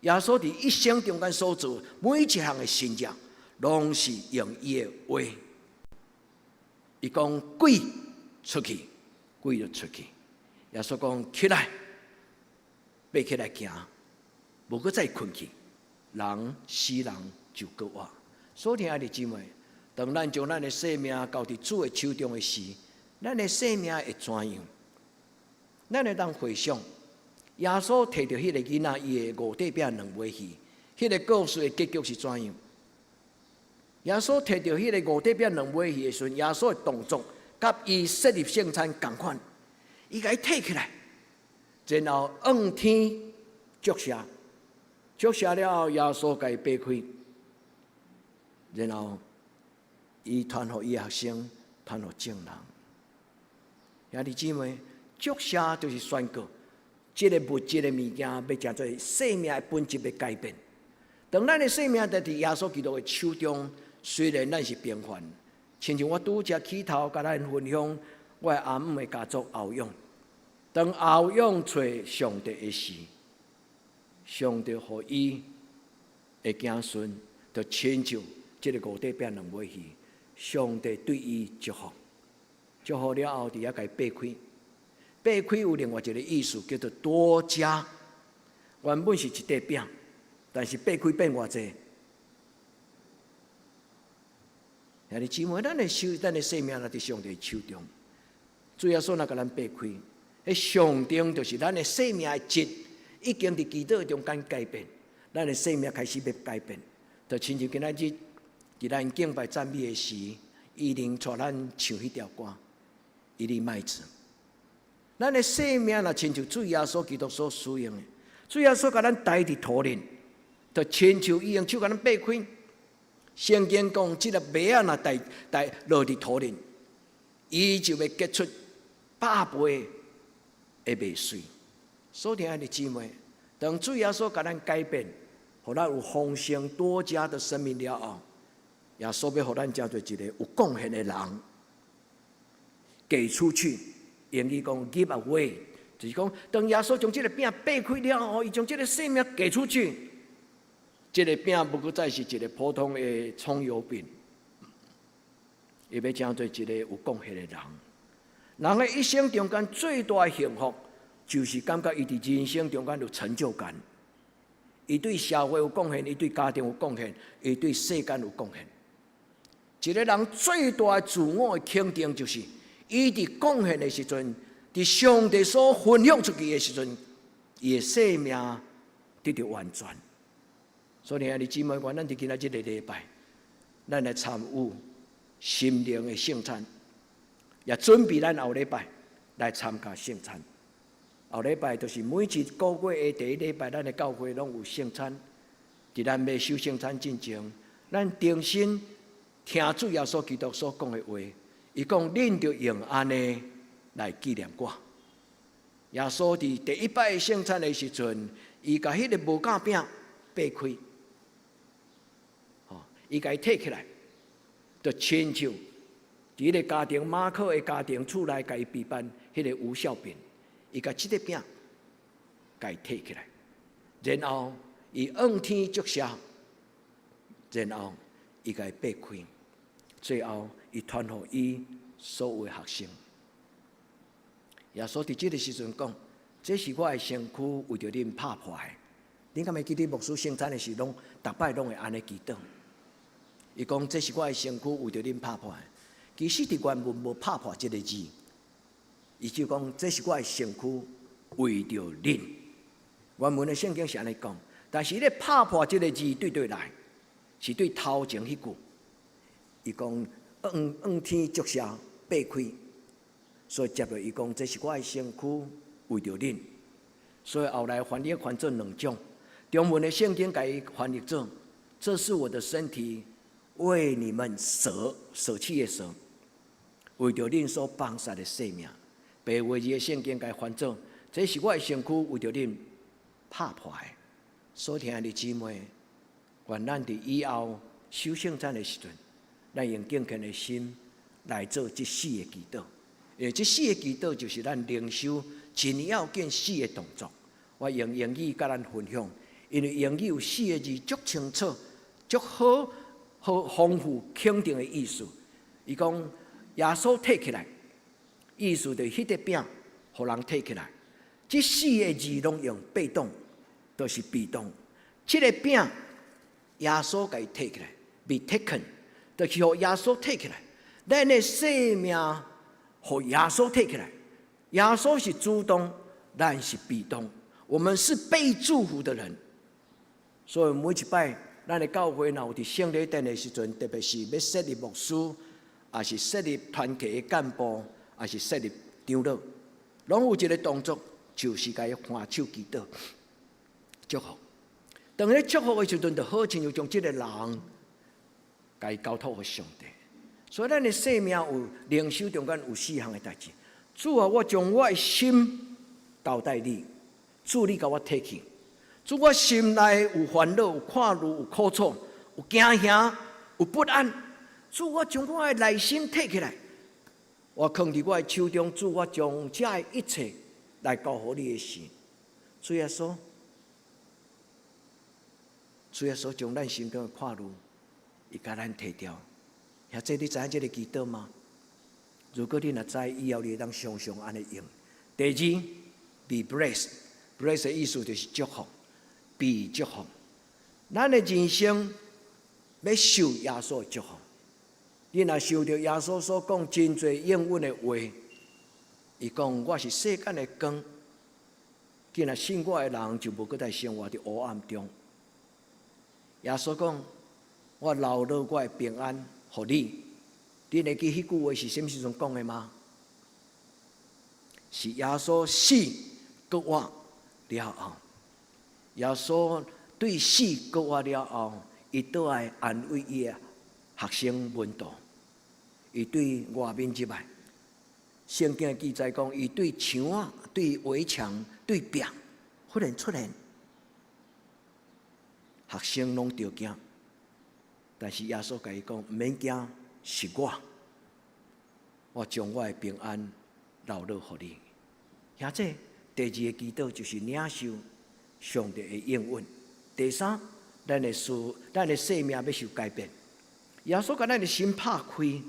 耶穌佇一生中間所做每一項的神蹟，攏是用伊的話。伊講鬼出去，鬼就出去。耶穌講起來，爬起來行，無閣再睏去，人死人就閣活。所以兄弟姊妹，當咱將咱的生命交佇主的手中的時，咱的生命會怎樣？咱會當回想，耶穌提著彼个囡仔，伊的五塊餅兩尾魚，彼个故事的結局是怎樣？耶穌提著彼个五塊餅兩尾魚的時陣，耶穌的動作佮伊設立聖餐仝款，伊共伊提起來，然後向天祝謝，祝謝了後，耶穌共伊擘開，然後伊傳予伊學生，傳予眾人。兄弟姊妹，祝謝就是宣告，這个物質的物件欲成做生命的本質欲改變。當咱的生命佇耶穌基督的手中，雖然咱是平凡，親像我拄才起頭共咱分享我的阿姆的家族後勇。當後勇揣上帝的時，上帝予伊的子孫，就親像這个五塊餅兩尾魚，上帝對伊祝福，祝福了後，佇遐共伊擘開。擘開有另外一个意思，叫做多加。原本是一塊餅，但是擘開變偌濟。兄弟姊妹，咱的手，咱的生命若佇上帝手中，主耶穌若共咱擘開，彼象徵就是咱的生命的質已經佇祈禱中間改變，咱的生命開始欲改變，就親像今仔日佇咱敬拜讚美的時，伊能帶咱唱彼條歌，一粒麥子。咱的生命若親像主耶穌基督所使用的，主耶穌共咱代佇塗裡，就親像伊用手共咱擘開。聖經講，這粒麥仔若代代落佇塗裡，伊就會結出百倍的麥穗。所親愛的姊妹，當主耶穌共咱改變，予咱有豐盛多加的生命了後，耶穌欲予咱成做一个有貢獻的人，給出去。英語講 give away，就是講當耶穌將這个餅擘開了後，伊將這个生命給出去，這个餅無閣再是一个普通的蔥油餅，伊欲成做一个有貢獻的人。人的一生中間最大的幸福，就是感覺伊佇人生中間有成就感。伊對社會有貢獻，伊對家庭有貢獻，伊對世間有貢獻。一个人最大的自我的肯定，就是伊佇貢獻的時陣，佇上帝所分享出去的時陣，伊的生命得著完全。所以，兄弟姊妹，願咱佇今仔這个禮拜，咱來參與心靈的聖餐，也準備咱後禮拜來參加聖餐。後禮拜就是每一個月的第一禮拜，咱的教會攏有聖餐。佇咱欲守聖餐進前，咱重新聽主耶穌基督所講的話。伊講：恁著用按呢來紀念我。耶穌佇第一擺聖餐的時陣，伊共彼個無酵餅擘開，吼，伊共伊提起來，就親像佇彼个家庭馬可的家庭厝內共伊備辦彼个無酵餅，伊共這个餅共伊提起來，然後伊向天祝謝，然後伊共伊擘開，最後伊傳予伊所有的學生。耶穌佇這个時陣講：這是我的身軀，為著恁拍破的。恁敢會記得牧師聖餐的時，攏逐擺攏會按呢祈禱。伊講：這是我的身軀，為著恁拍破的。其實佇原文無拍破這个字，伊就講：這是我的身軀，為著恁。原文的聖經是按呢講，但是咧拍破這个字對佗來，是對頭前彼句。伊講向向天祝謝，擘開，所以接落伊講：這是我的身軀，為著恁。所以後來翻譯翻做兩種，中文的聖經共伊翻譯做：這是我的身體，為你們捨捨棄的捨，為著恁所放殺的生命。白話字的聖經共伊翻做：這是我的身軀，為著恁拍破的。所親愛的姊妹，願咱佇以後守聖餐的時陣，咱用敬虔的心來做這四个祈禱。因為這四个祈禱就是咱靈修真要緊四个動作。我用英語佮咱分享，因為英語有四个字足清楚、足好、好豐富肯定的意思。伊講耶穌提起來，意思就是彼個餅予人提起來。這四个字攏用被動，就是被動。這个餅耶穌共伊提起來，be taken，就是予耶穌提起來。咱的生命予耶穌提起來，耶穌是主動，咱是被動。我們是被祝福的人，所以每一擺咱的教會若有佇聖禮典的時陣，特別是欲設立牧師，抑是設立團契的幹部，抑是設立長老，攏有一个動作，就是共伊還手祈禱祝福。當咧祝福的時陣，就好親像將這个人共伊交託予上帝。所以咱的生命有靈修中間有四項的代誌。主啊，我將我的心交代你，主你共我提去。主，我心內有煩惱、有看慮、有苦楚、有驚嚇、有不安。主，我將我的內心提起來，我囥佇我的手中。主，我將這一切來交予你的時，主耶穌，主耶穌將咱心中的看慮，伊共咱提掉。兄弟，你知影這个祈禱嗎？如果你若知，以後你會當常常按呢用。第二，be blessed，bless 的意思就是祝福，被祝福。咱的人生欲受耶穌的祝福。你若受著耶穌所講真濟應允的話，伊講我是世間的光，既若信我的人就無閣再生活佇黑暗中。耶穌講，我留落我的平安予你。你會記彼句話是啥物時陣講的嗎？是耶穌死閣活了後，耶穌對死閣活了後，伊倒來安慰伊的學生門徒，伊對外面入來。聖經記載講，伊對牆仔、對圍牆、對壁，忽然出現，學生攏著驚。但是耶穌共伊講，毋免驚，是我，我將我的平安留落予你。兄弟，第二个祈禱就是領受上帝的應允。第三，咱的事，咱的生命欲受改變。耶穌共咱的心拍開，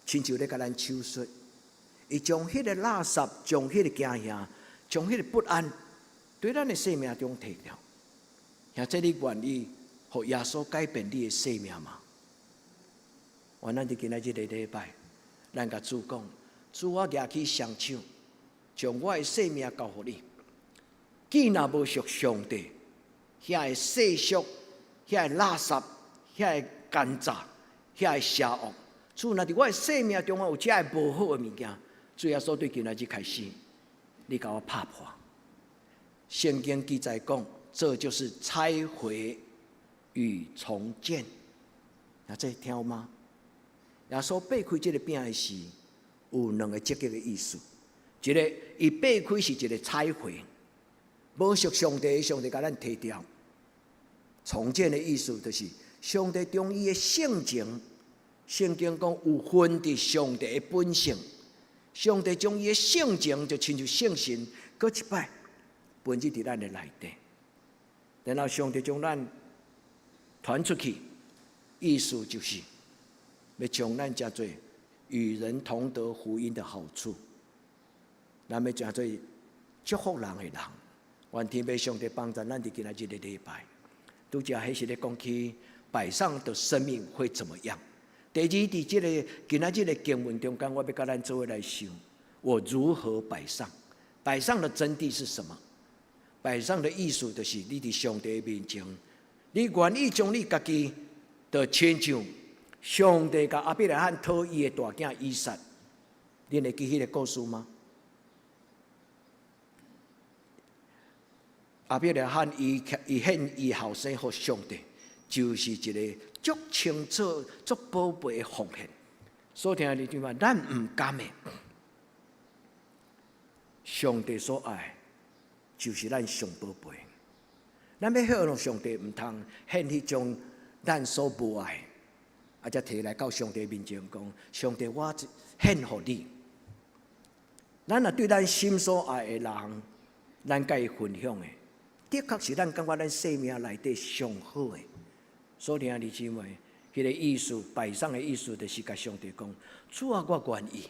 親像咧共咱手術，伊將彼个垃圾、將彼个驚嚇、將彼个不安，對咱的生命中提掉。兄弟，你願意予耶穌改變你的生命嗎？願咱佇今仔這個禮拜，咱共主講：主，我舉起雙手，將我的生命交予你。既若無屬上帝，遐个世俗、遐个垃圾、遐个奸詐、遐个邪惡，主若佇我的生命中有遮个無好的物件，主耶穌對今仔日開始，你共我拍破。聖經記載講，這就是拆毀與重建。啊，這聽有嗎？耶穌擘開這個餅的時，有兩个積極的意思。一个，伊擘開是一个拆毀，無屬上帝，上帝共咱提掉。重建的意思就是上帝將伊的性情，聖經講有份佇上帝的本性，上帝將伊的性情就親像聖神，閣一擺分入佇咱的內底，然後上帝將咱傳出去，意思就是欲將咱成做與人同得福音的好處，咱欲成做祝福人的人。願天父上帝幫助咱佇今仔這个禮拜，拄才彼是咧講起擺上的生命會怎麼樣？第二，佇這个今仔這个經文中間，我欲共咱做伙來想，我如何擺上？擺上的真諦是什麼？擺上的意思就是你佇上帝面前，你願意將你家己，就親像上帝共亞伯拉罕討伊的大囝以撒，恁會記彼个故事嗎？亞伯拉罕伊伊獻伊後生予上帝，就是一个足清楚、足寶貝的奉獻。所以聽你講話，咱毋甘的，上帝所愛，就是咱上寶貝。咱欲向上帝，毋通獻彼種咱所無愛，啊，才提來到上帝面前講：上帝，我獻予你。咱若對咱心所愛的人，咱共伊分享的，的確是咱感覺咱生命內底上好的。所以兄弟姊妹，彼个意思，擺上的意思，就是共上帝講：主啊，我願意，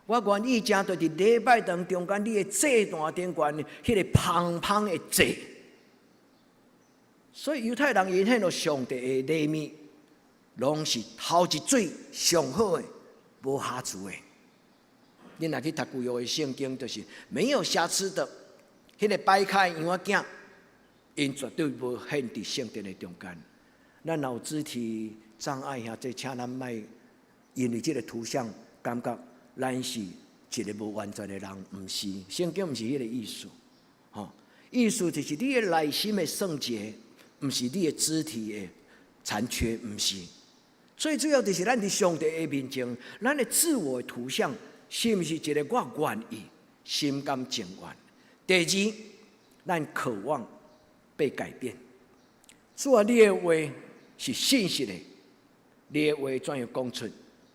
我願意成做佇禮拜堂中間，你的祭壇頂懸彼个芳芳的祭。所以猶太人𪜶獻予上帝的禮物，攏是頭一水上好的，無瑕疵的。恁若去讀舊約的聖經，就是沒有瑕疵的。彼个掰開羊仔囝，𪜶絕對無獻佇聖殿的中間。咱若有肢體障礙，兄弟，請咱莫因為這个圖像，感覺咱是一个無完全的人，毋是。聖經毋是彼个意思，吼，意思就是你的內心的聖潔，毋是你的肢體的殘缺，毋是。最主要就是咱佇上帝的面前，咱的自我圖像是毋是一个我願意、心甘情願？第二，咱渴望被改變。主啊，你的話是信實的，你的話怎樣講出，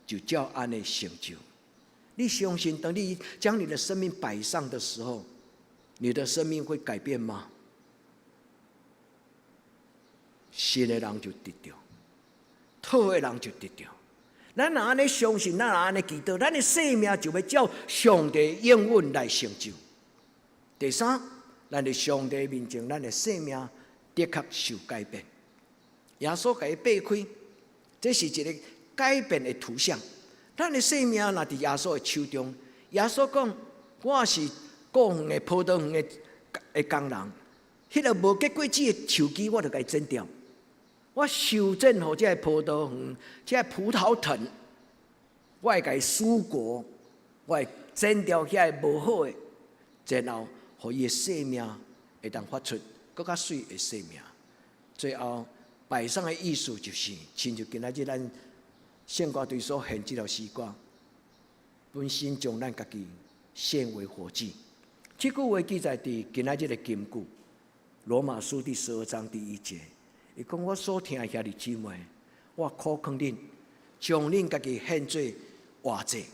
就照按呢成就。你相信，當你將你的生命擺上的時候，你的生命會改變嗎？信的人就得著，討的人就得著。咱若按呢相信，咱若按呢祈禱，咱的生命就欲照上帝應允來成就。第三，咱佇上帝面前，咱的生命的確受改變。耶穌共伊擘開，這是一个改變的圖像。咱的生命若佇耶穌的手中，耶穌講：我是顧園的葡萄園的的工人，彼个無結果子的樹枝，我就共伊剪掉。我修剪予這个葡萄園，這个葡萄藤，我會共伊疏果，我會剪掉遐个無好的，然後予伊的生命會當發出閣較媠的生命。最後擺上的意思就是，親像今仔日咱聖歌隊所獻這條詩歌，本身將咱家己獻為活祭。這句話記載佇今仔日的金句，羅馬書第12章第1節。伊講我所疼的兄弟姊妹，我苦勸恁，將恁家己獻做活祭，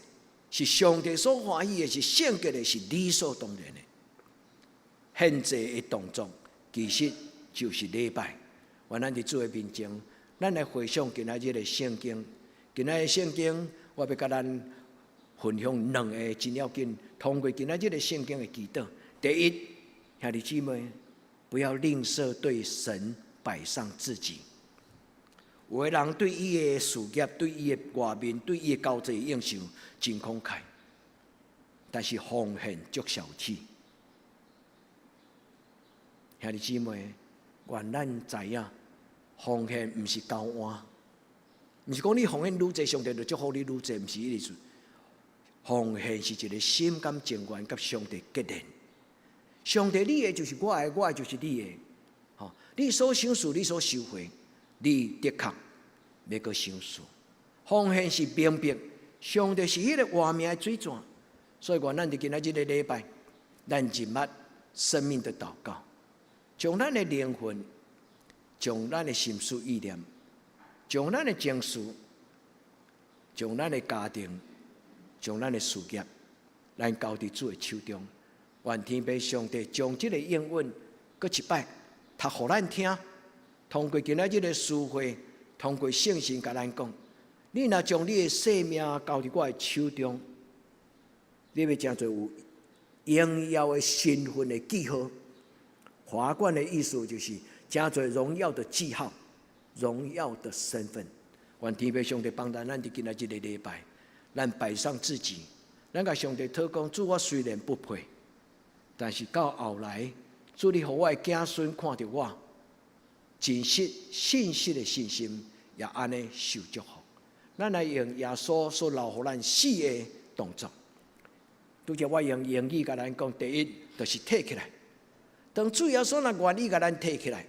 是上帝所歡喜的，是聖潔的，是理所當然的。獻祭的動作，其實就是禮拜。願咱佇主的面前，咱來回想今仔日的聖經。今仔日聖經，我欲共咱分享兩个真要緊。通過今仔日的聖經的祈禱，第一，兄弟姊妹，不要吝嗇對神擺上自己。有的人對伊的事業、對伊的外面、對伊的交際應酬真慷慨，但是奉獻足小氣。兄弟姊妹，願咱知影，奉獻毋是交換，毋是講你奉獻愈濟，上帝就祝福你愈濟，毋是彼意思。奉獻是一个心甘情願佮上帝結連。上帝你的就是我的，我的就是你的。吼，你所賞賜，你所收回，你的確欲閣賞賜。奉獻是明白，上帝是彼个活命的水泉，所以願咱佇今仔這个禮拜，咱認捌生命的禱告，將咱的靈魂，將咱的心思意念，將咱的情緒，將咱的家庭，將咱的事業，咱交佇主的手中。願天父上帝將這个應允閣一擺讀予咱聽，通過今仔這个詩會，通過聖神共咱講：你若將你的生命交佇我的手中，你欲成做有榮耀的身份的記號。華冠的意思就是成做榮耀的記號，榮耀的身份。願天父上帝幫助咱佇今仔這个禮拜，咱擺上自己，咱共上帝禱告，主，我雖然不配，但是到後來，主你予我的子孫看著我真實信實的信心，也按呢受祝福。咱來用耶穌所留予咱四个動作。拄才我用英語共咱講，第一就是提起來。當主耶穌若願意共咱提起來，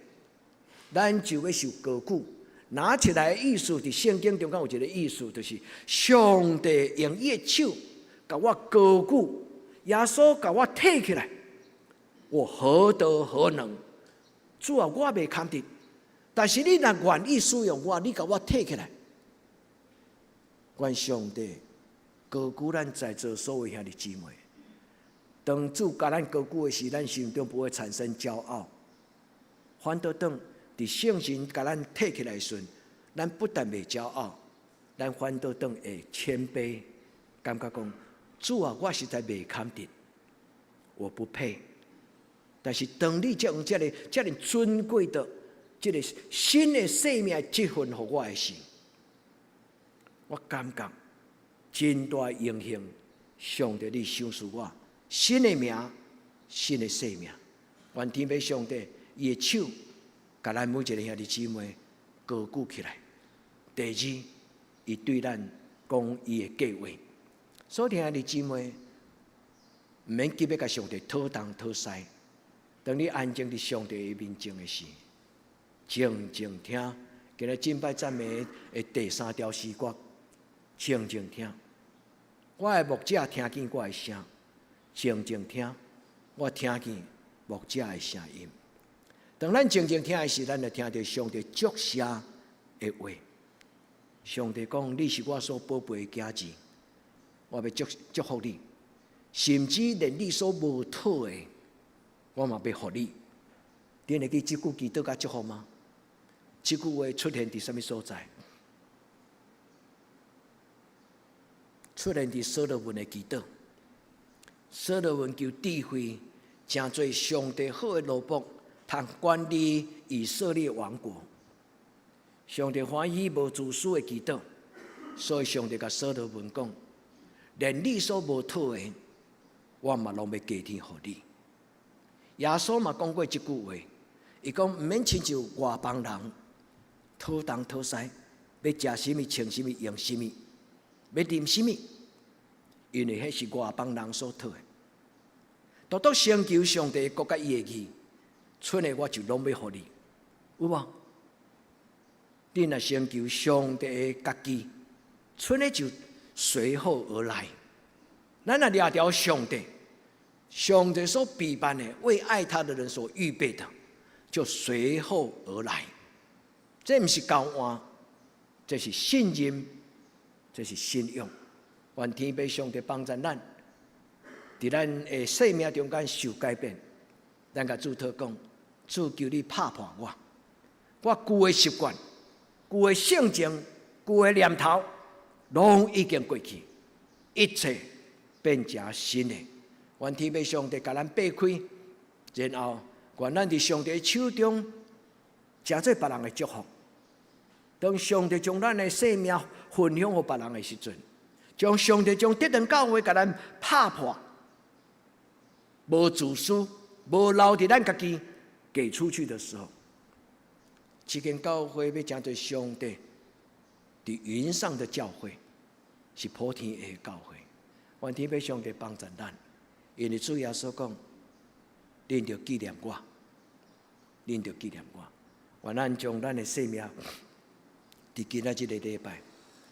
咱就欲受高舉。拿起來的意思，佇聖經中間有一个意思，就是上帝用伊的手共我高舉，耶穌共我提起來，我何德何能？主啊，我袂堪得，但是你若願意使用我，你共我提起來，願上帝高舉咱在座所有兄弟姊妹。當主共咱高舉的時，咱心中不會產生驕傲，反倒當佇聖神共咱提起來的時陣，咱不但袂驕傲，咱反倒轉會謙卑，感覺講主啊，我實在袂堪得，我不配。但是當你將這个遮爾尊貴的這个新的生命職分予我的時，我感覺真大榮幸，上帝你賞賜我新的名、新的生命。願天父上帝伊的手，共咱每一个兄弟姊妹高舉起來。第二，伊對咱講伊的計劃。所以兄弟姊妹，毋免急欲共上帝討東討西。當你安靜佇上帝的面前的時，靜靜聽，今日敬拜讚美的第三條詩歌，靜靜聽。我的牧者聽見我的聲，靜靜聽，我聽見牧者的聲音。當咱靜靜聽的時，咱就聽著上帝祝謝的話。上帝講：你是我所寶貝的囝兒，我欲祝福你，甚至連你所無討的，我嘛欲予你。你會記這句祈禱佮祝福嗎？這句話出現佇啥物所在？出現佇所羅門的祈禱。所羅門求智慧，成做上帝好的奴僕，通管理以色列王國。上帝歡喜無自私的祈禱，所以上帝共所羅門講：連你所無討的，我嘛攏欲加添予你。耶穌嘛講過這句話，伊講毋免親像外邦人，討東討西，欲食啥物、穿啥物、用啥物，欲啉啥物。因為彼是外邦人所討的。獨獨先求上帝的國佮伊的義，賰的我就攏欲予你，有無？你若先求上帝的家己，賰的就隨後而來。咱若掠著上帝，上帝所備辦的，為愛他的人所預備的，就隨後而來。這毋是交換，這是信任，這是信仰。願天父上帝幫助咱，佇咱的生命中間受改變。咱共主禱講，主求你拍破我，我舊的習慣、舊的性情、舊的念頭，攏已經過去，一切變成新的。願天父上帝共咱擘開，然後願咱佇上帝手中，成做別人的祝福。當上帝將咱的生命分享予別人的時陣，將上帝將得勝教會共咱拍破，無自私，無留佇咱家己給出去的時候，這間教會欲成做上帝佇雲上的教會，是普天下的教會。願天父上帝幫助咱，因為主耶穌講，恁著紀念我，恁著紀念我。願咱將咱的生命，佇今仔這个禮拜，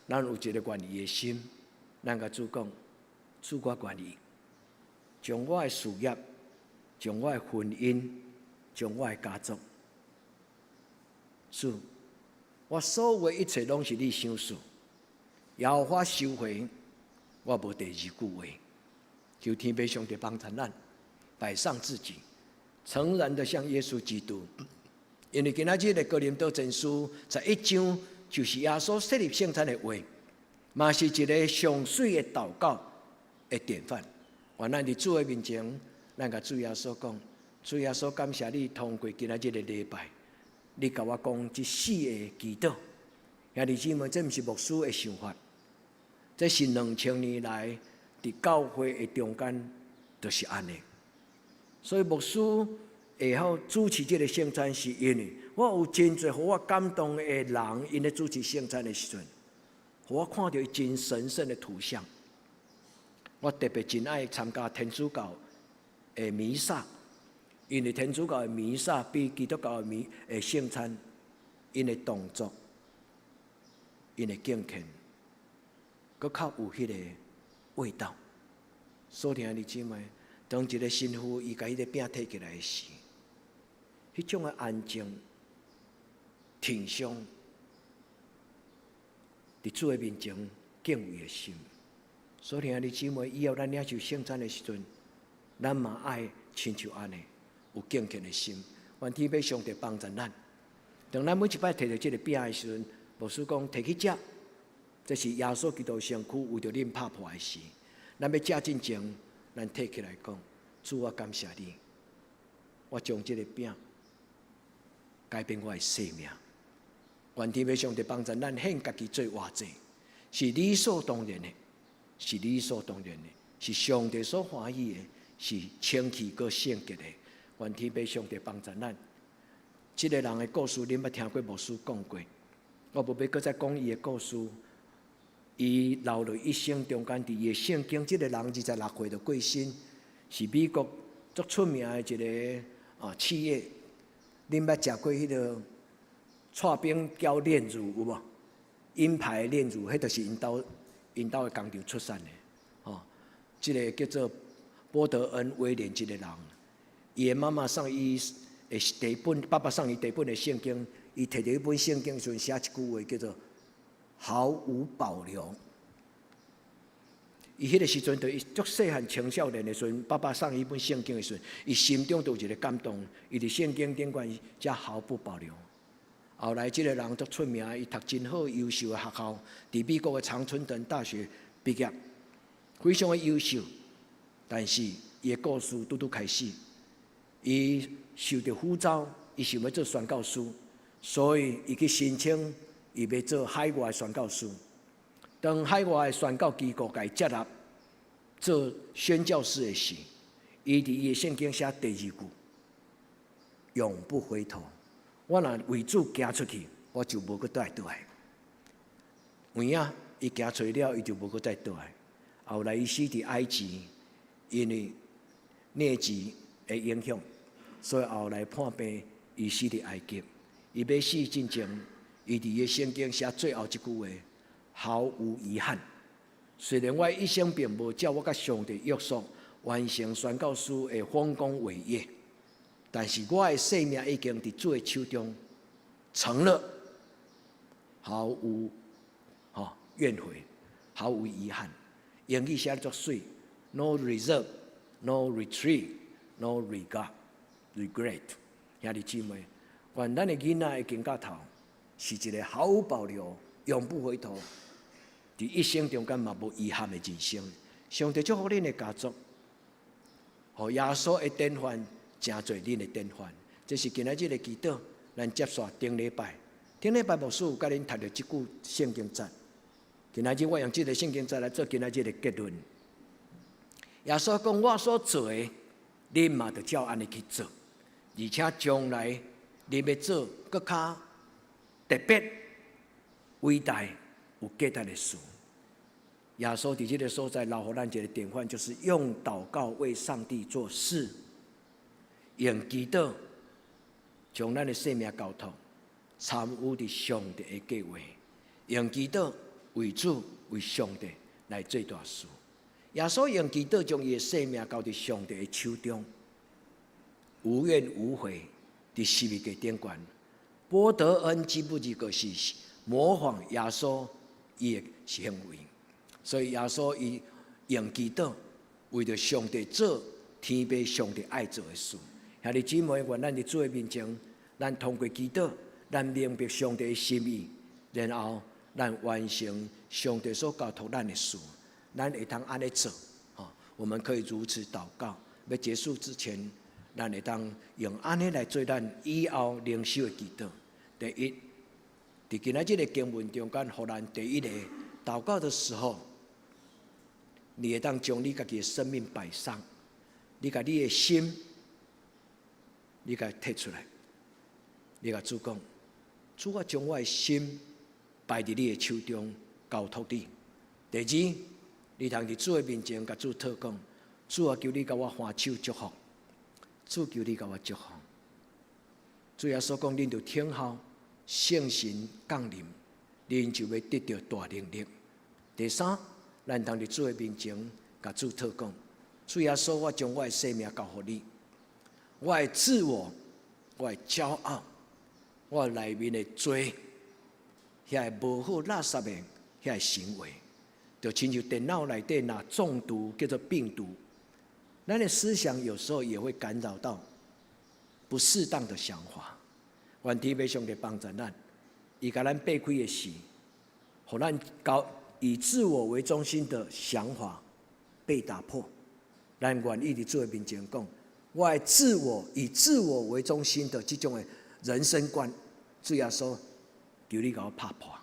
咱有一个願意的心，咱共主講，主我願意，將我的事業，將我的婚姻，將我的家族，主，我所有的一切攏是你賞賜，耶和華收回，我無第二句話。求天父上帝幫助咱，擺上自己，誠然的像耶穌基督。因為今仔日的哥林多前書11章，就是耶穌設立聖餐的話，嘛是一个上媠的禱告的典範。願咱佇主的面前，咱共主耶穌講：主耶穌，感謝你通過今仔日的禮拜，你共我講這四个祈禱。兄弟姊妹，這毋是牧師的想法，這是2000年來佇教會的中間，就是按呢。所以牧師會曉主持這个聖餐，是因為我有真濟予我感動的人，𪜶咧主持聖餐的時陣，予我看著伊真神聖的圖像。我特別真愛參加天主教的彌撒，因為天主教的彌撒比基督教的彌的聖餐，𪜶的動作、𪜶的敬虔，閣較有彼个味道。所以兄弟姊妹，當一个神父伊共彼个餅提起來時，彼種的安靜、挺胸，佇主的面前敬畏的心。所以兄弟姊妹，以後咱領受聖餐的時陣，咱嘛愛親像按呢，有敬虔的心。願天父上帝幫助咱。當咱每一擺提著這个餅的時陣，牧師講提去食，這是耶穌基督身軀為著恁拍破的時。咱欲食進前，咱提起來講：主，我感謝你，我將這个餅改變我的生命。願天父上帝幫助咱獻家己做活祭，是理所當然的，是理所當然的，是上帝所歡喜的，是清氣閣聖潔的。願天父上帝幫助咱。這个人的故事，恁捌聽過牧師講過，我無欲閣再講伊的故事。伊留落一生中間，佇伊的聖經，這个人26歲就過身，是美國足出名的一个企業。恁捌食過彼个剉冰餃煉乳有無？銀牌煉乳，彼就是𪜶兜的工廠出產的。吼，這个叫做波德恩威廉這个人，伊的媽媽送伊的第一本，爸爸送伊第一本的聖經，伊提著彼本聖經時陣寫一句話叫做“毫無保留”。伊彼个時陣就伊足細漢青少年的時陣，爸爸送伊本聖經的時陣，伊心中就有一个感動，伊佇聖經頂懸才毫不保留。後來這个人足出名，伊讀真好優秀的學校，佇美國的常春藤大學畢業，非常的優秀。但是伊的故事拄拄開始，伊受著呼召，伊想欲做宣教師，所以伊去申請，伊欲做海外宣教師。當海外宣教機構共伊接納做宣教師的時，伊佇伊的聖經寫第二句：永不回頭。我若為主行出去，我就無閣再倒來。有影，伊行出去了，伊就無閣再倒來。後來伊死佇埃及，因為瘧疾的影響，所以後來破病，伊死佇埃及。伊欲死進前，伊佇伊聖經寫最後一句話：毫無遺憾。雖然我一生並無照我佮上帝約束完成宣教師的豐功偉業，但是我的生命已經佇主的手中成了，毫無怨悔，毫無遺憾。英語寫足媠，No reserve, no retreat, no regret, regret。兄弟姊妹，願咱的囡仔會經到頭，是一個毫無保留、永不回頭，佇一生中間嘛無遺憾的人生。上帝祝福恁的家族，予耶穌的典範成做恁的典範。這是今仔日的祈禱，咱接續頂禮拜。頂禮拜牧師有共恁讀著這句聖經節。今仔日我用這個聖經節來做今仔日的結論。耶穌講：我所做的，恁嘛著照按呢去做，而且將來恁欲做閣較特別、偉大、有價值的事。耶穌佇這個所在留予咱一個典範，就是用禱告為上帝做事，用祈禱將咱的生命交託，參與佇上帝的計劃，用祈禱為主、為上帝來做大事。耶穌用祈禱將伊的生命交佇上帝的手中，無怨無悔，佇十字架頂懸。波德恩基本就是模仿耶穌伊的行為，所以耶穌伊用祈禱為著上帝做天父上帝愛做的事。兄弟姊妹，願咱佇主的面前，咱通過祈禱，咱明白上帝的心意，然後咱完成上帝所交託咱的事，咱會當按呢做。我們可以如此禱告。欲結束之前，咱會當用按呢來做咱以後靈修的祈禱。第一，佇今仔這個經文中間，予咱第一個禱告的時候，你會當將你家己的生命擺上，你共你的心，你共提出來，你共主講，主，我將我的心擺佇你的手中，交託你。第二，你通佇主的面前共主禱講，主啊，求你共我還手祝福，主求你共我祝福。主耶穌講，恁著等候聖神降臨，恁就欲得著大能力。第三，咱通佇主的面前共主禱講，主耶穌，我將我的生命交予你，我的自我，我的驕傲，我內面的罪，遐个無好垃圾的遐个行為，就親像電腦內底若中毒叫做病毒，咱的思想有時候也會干擾到不適當的想法。願天父上帝幫助咱，伊共咱擘開的時，予咱搞以自我為中心的想法被打破。咱願意佇主的面前講，我的自我以自我為中心的這種的人生觀，主耶穌求你共我拍破。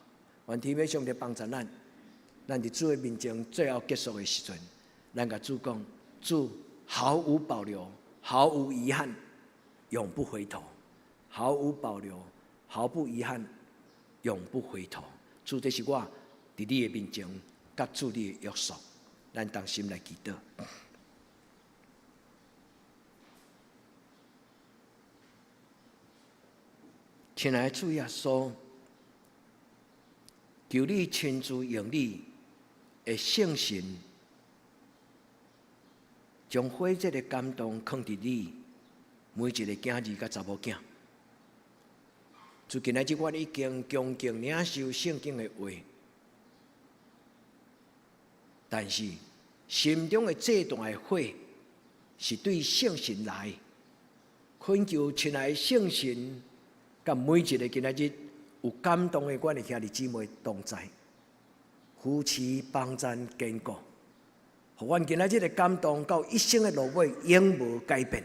願天父上帝幫助咱，咱佇主的面前最後結束的時陣，咱共主講，主毫無保留、毫無遺憾，永不回頭；毫無保留、毫不遺憾，永不回頭。主，這是我佇你的面前，佮主你的約束，咱同心來祈禱。親愛的主耶穌，求你親自用你的聖神，將火熱的感動囥佇你每一個囝兒佮查某囝。自今仔日，阮已經恭敬領受聖經的話，但是心中的這段的火是對聖神來，懇求親愛的聖神，佮每一個今仔日有感動的阮的兄弟姊妹同在，扶持幫贊堅固，予阮今仔日的感動到一生的落尾永無改變。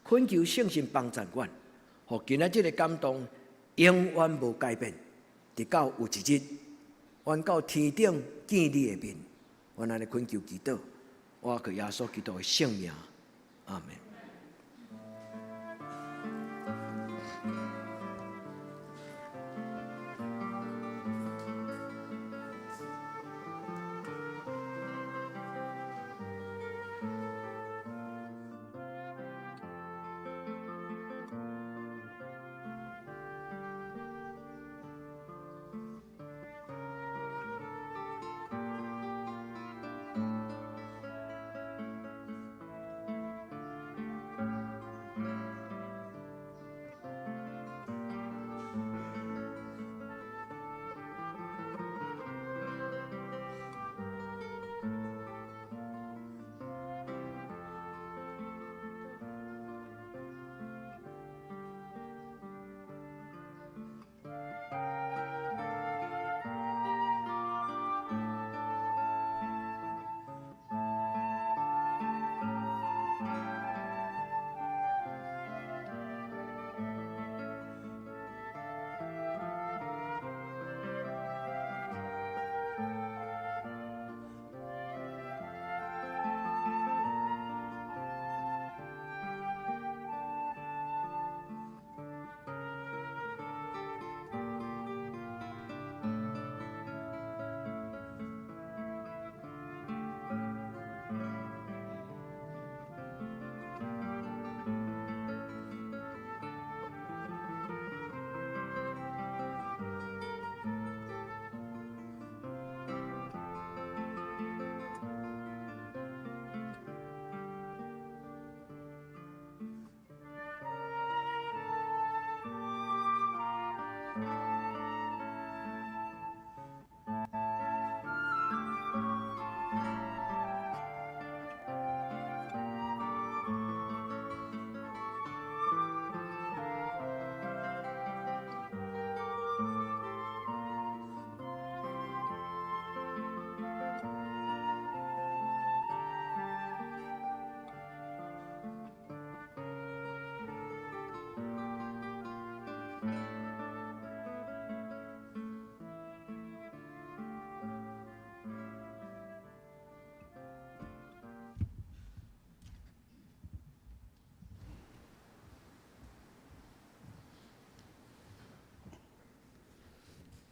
懇求聖神幫贊阮，予今仔日的感動永遠無改變，直到有一日，阮到天頂見你的面，阮按呢懇求祈禱，我靠耶穌基督的聖名，阿門。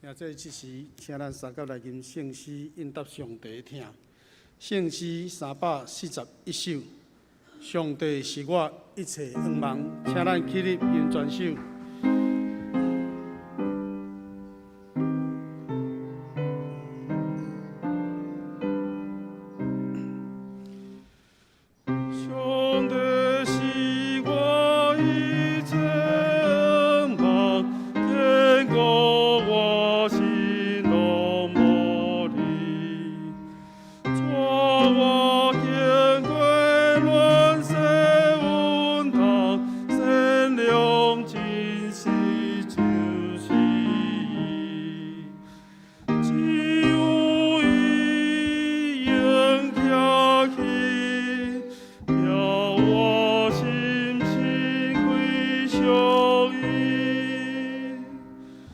现在這時，請咱三甲來吟聖詩，應答上帝的疼。聖詩341首，上帝是我一切向望，請咱起立吟全首。上帝是我一切向望，堅固我心攏無離。帶我經過亂世運動，善良真實就是伊。只有伊用徛起，叫我心心歸屬伊。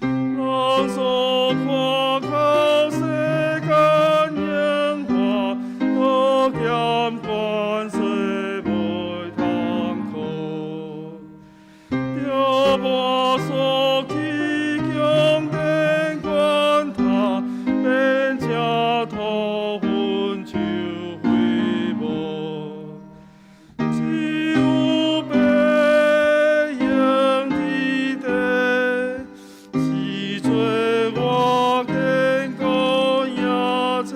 人所看靠世間榮華，都嫌權勢袂通靠。著無所起宮殿關塔，免食土糞就肥無。只有白用佇地，是做我堅固營冊。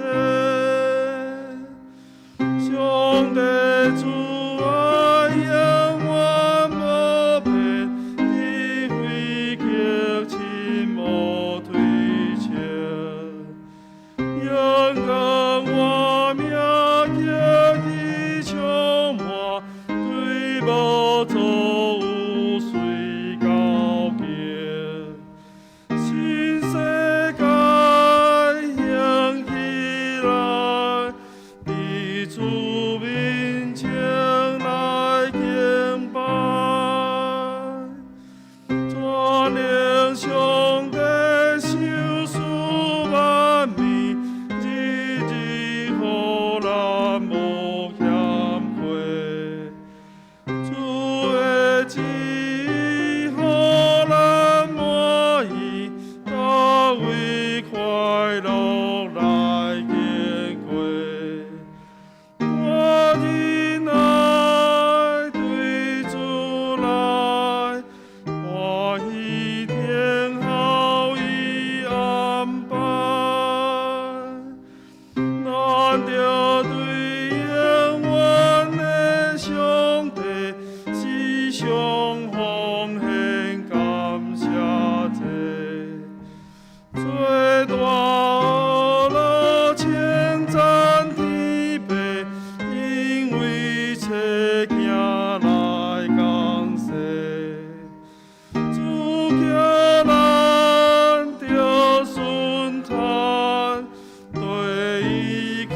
上帝慈愛永遠無變，智慧極深無推測。勇敢活命極其充滿，對無做有隨高潔。新世界興起來，佇主面前來敬拜。全能上帝賞賜萬民，日日予咱無欠缺。主的旨意予咱滿意，逐位快樂來經過。我忍耐對主來，歡喜聽候伊安排。咱著對永遠的上帝，時常奉獻感謝祭。做大樂稱讚天父，因為切行來降世。主叫咱著順嘆，對伊跤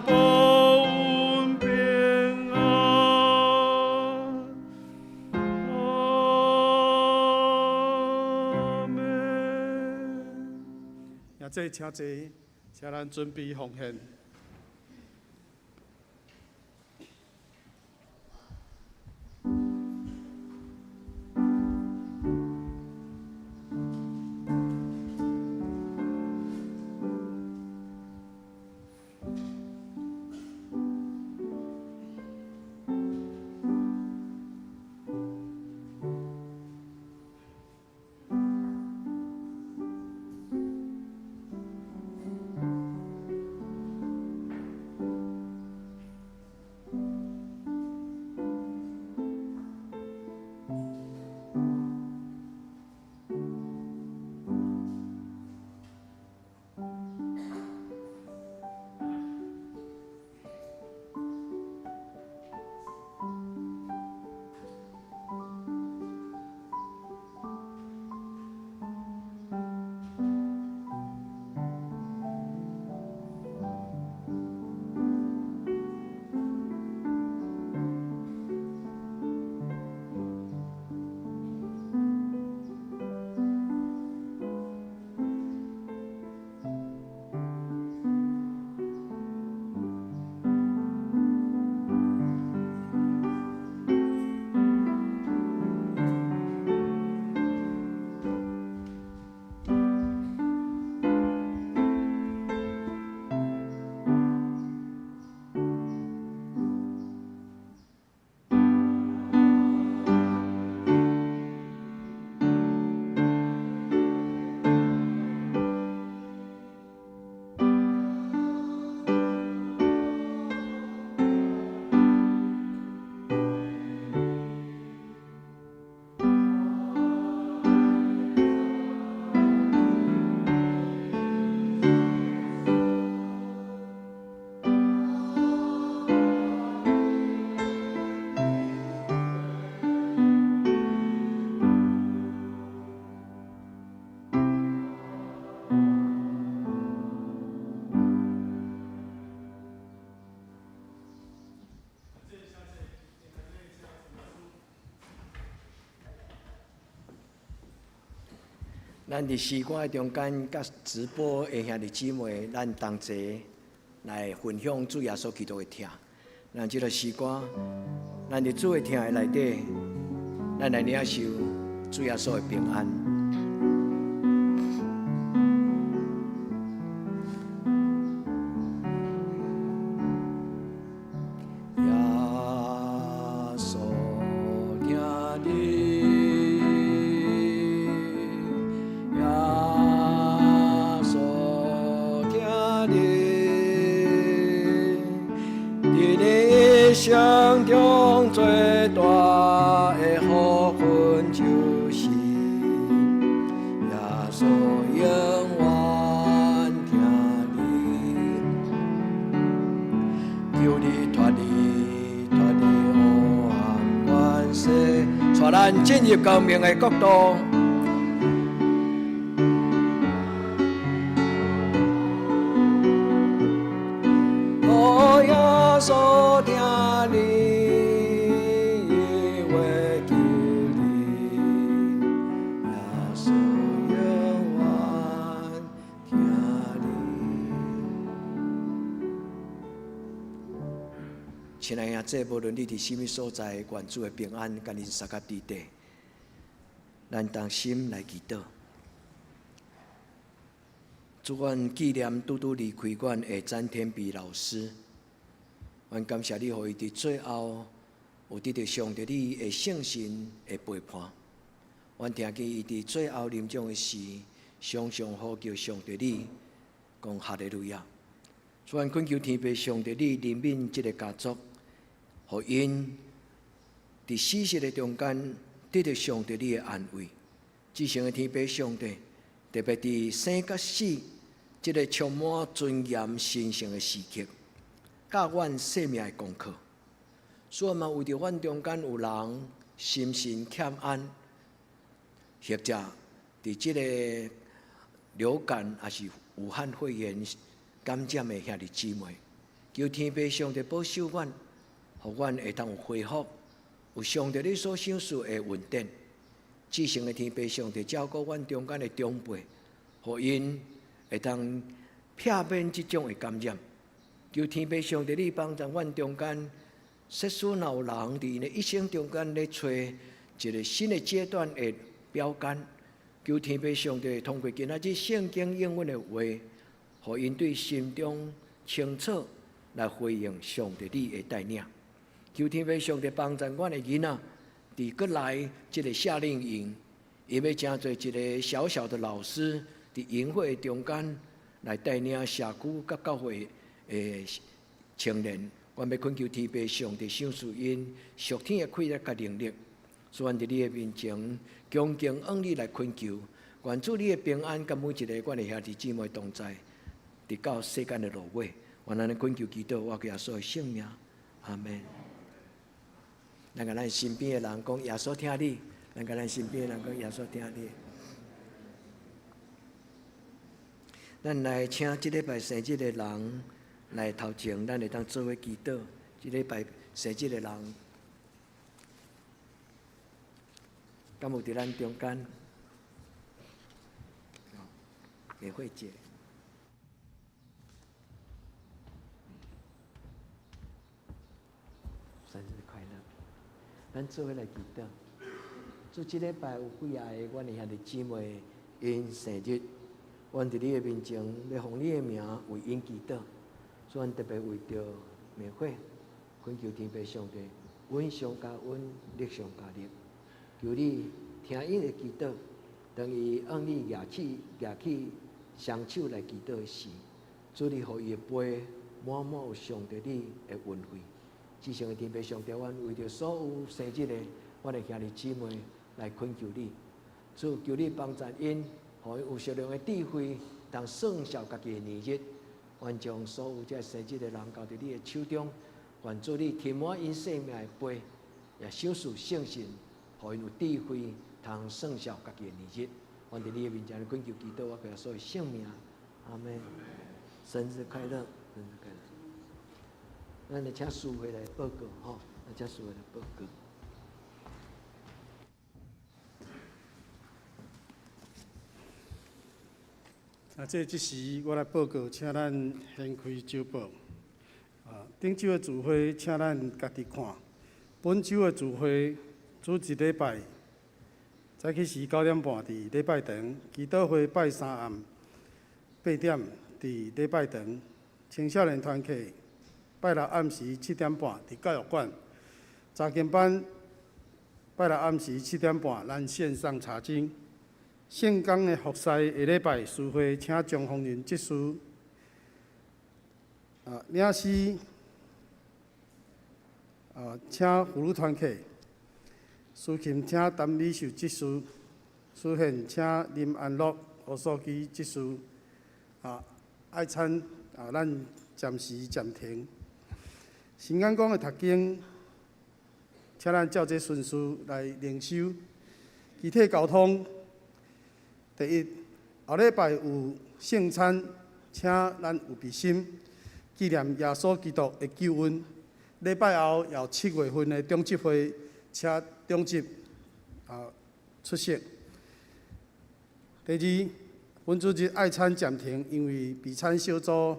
步穩平安。阿們。現在請坐，請咱準備奉獻。咱佇詩歌中間，佮直播的兄弟姊妹，咱同齊來分享主耶穌基督的疼。咱這个詩歌，咱佇主的疼的內底，咱來領受主耶穌的平安。耶穌疼你，耶穌疼你，佇你一生中最大的福分就是耶穌永遠疼你，求你脫離脫離黑暗權勢，帶咱進入光明的國度。哦，耶穌疼你，伊會救你，耶穌永遠疼你。親愛的兄弟，無論你佇啥物所在，願主的平安佮恁相佮佇底。咱同心來祈禱。主，阮紀念拄拄離開阮的詹天弼老師，阮感謝你，予伊佇最後有得著上帝你的聖神的陪伴。阮聽見伊佇最後臨終的時，常常呼叫上帝你，講哈利路亞。主，阮懇求天父上帝你憐憫這个家族，予𪜶佇死息的中間得著上帝你的安慰。至聖的天父上帝，特別佇生佮死這个充滿尊嚴神聖的時刻，教阮生命的功課。主啊，嘛為著阮中間有人心神欠安，或者佇這个流感抑是武漢肺炎感染的兄弟姊妹，求天父上帝保守阮，予阮會當有恢復，有上帝你所賞賜的恩典。至聖的天父上帝照顧阮中間的長輩，予𪜶會當避免這種的感染。求天父上帝你幫助阮中間，設使若有人佇𪜶的一生中間咧揣一个新的階段的標杆，求天父上帝通過今仔日聖經應允的話，予𪜶對心中清楚來回應上帝你的帶領。求天父上帝幫助阮的囡仔，佇閣來這个夏令營，伊欲成做一个小小的老師，佇營會中間來帶領社區佮教會的青年。阮欲懇求天父上帝賞賜𪜶屬天的氣力佮能力。主，阮佇你的面前，恭敬向你來懇求，願主你的平安佮每一个阮的兄弟姊妹同在，直到世間的落尾。願咱的懇求祈禱，我耶穌的聖名，阿門。咱共咱身邊的人講，耶穌疼你；咱共咱身邊的人講，耶穌疼你。咱來請這禮拜生日的人來頭前，咱會當做伙祈禱。這禮拜生日的人，敢有佇咱中間？美惠姐。生日快樂！咱做伙來祈禱。主，這禮拜有幾仔个阮的兄弟姊妹𪜶生日，阮佇你的面前欲奉你的名為𪜶祈禱。主，阮特別為著美惠，懇求天父上帝，恩上加恩，力上加力。求你聽𪜶的祈禱，當伊向你舉起雙手來祈禱的時，主你予伊的杯滿滿有上帝你的恩惠。至聖的天父上帝，阮為著所有生日的阮的兄弟姊妹來懇求你，主求你幫助𪜶，予𪜶有適量的智慧，通算數家己的年日。阮將所有這生日的人交佇你的手中，願主你填滿𪜶生命的杯，也賞賜聖神，予𪜶有智慧，通算數家己的年日。阮佇你的面前懇求祈禱，我耶穌的聖名，阿們。生日快樂，生日快樂。咱來請司會來報告吼，來請司會來報告。啊，這時我來報告，請咱掀開週報。啊，頂週的聚會，請咱家己看。本週的聚會，主日禮拜早起時9點半佇禮拜堂，祈禱會拜三暗8點佇禮拜堂，青少年團契拜六暗時7點半佇教育館，查經班拜六暗時7點半，咱線上查經。聖工的服侍下禮拜司會請張宏仁執事，啊，領詩，啊，請婦女團契，司琴請陳美秀執事，司獻請林安樂何素基執事，啊，愛餐啊，咱暫時暫停。新眼光的讀經，請咱照這順序來靈修。肢體交通。第一，後禮拜有聖餐，請咱有備心紀念耶穌基督的救恩。禮拜後有7月份的長執會，請長執啊出席。第二，本主日愛餐暫停，因為備餐小組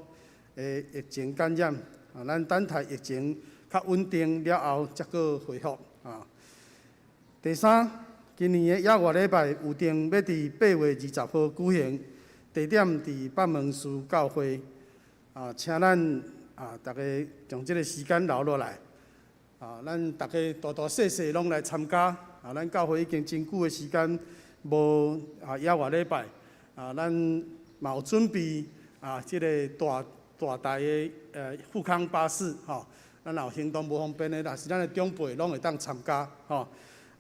的疫情感染，啊，咱等待疫情較穩定了後，才閣恢復啊。第三，今年的野外禮拜有定欲佇8月20號舉行，地點佇北門市教會。啊，請咱啊，逐家將這个時間留落來。啊，咱逐家大大細細攏來參加。啊，咱教會已經真久的時間無啊野外禮拜。啊，咱嘛有準備啊，這个大大台的富康巴士吼。咱若有行動無方便的，若是咱的長輩攏會當參加吼。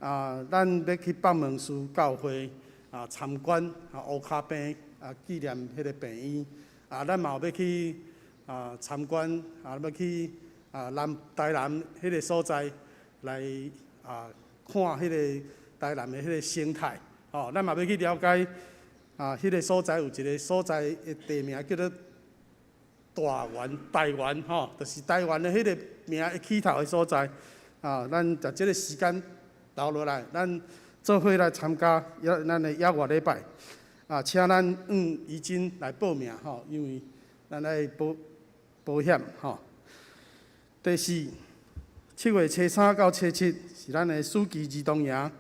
啊，咱欲去北門市教會啊參觀啊烏跤病啊紀念彼个病院。啊，咱嘛有欲去啊參觀啊，欲去啊南台南彼个所在來啊看彼个台南的彼個生態。吼，咱嘛欲去了解啊，彼個所在有一個所在的地名叫做大園台灣吼，就是台灣的彼个名的起頭的所在。啊，咱佇這个時間留落來，咱做伙來參加咱的野外禮拜。啊，請咱用已經來報名吼，因為咱愛保保險吼。第四，7月初三到初七是咱的暑期兒童營，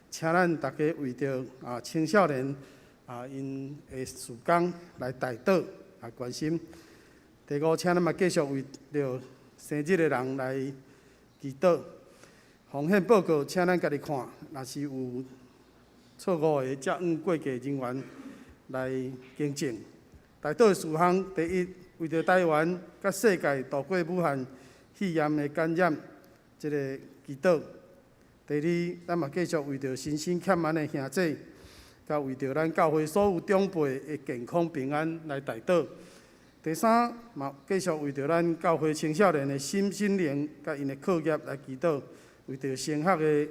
請咱逐家為著啊青少年啊𪜶的事工來代禱來關心。第五，請咱嘛繼續為著生日的人來祈禱。奉獻報告，請咱家己看，若是有錯誤的，才向會計人員來更正。代禱的事項，第一，為著台灣佮世界度過武漢肺炎的感染，這个祈禱。第二，咱嘛繼續為著身心欠安的兄姊，佮為著咱教會所有長輩的健康平安來代禱。第三，嘛繼續為著咱教會青少年的身心靈佮𪜶的課業來祈禱，為著升學的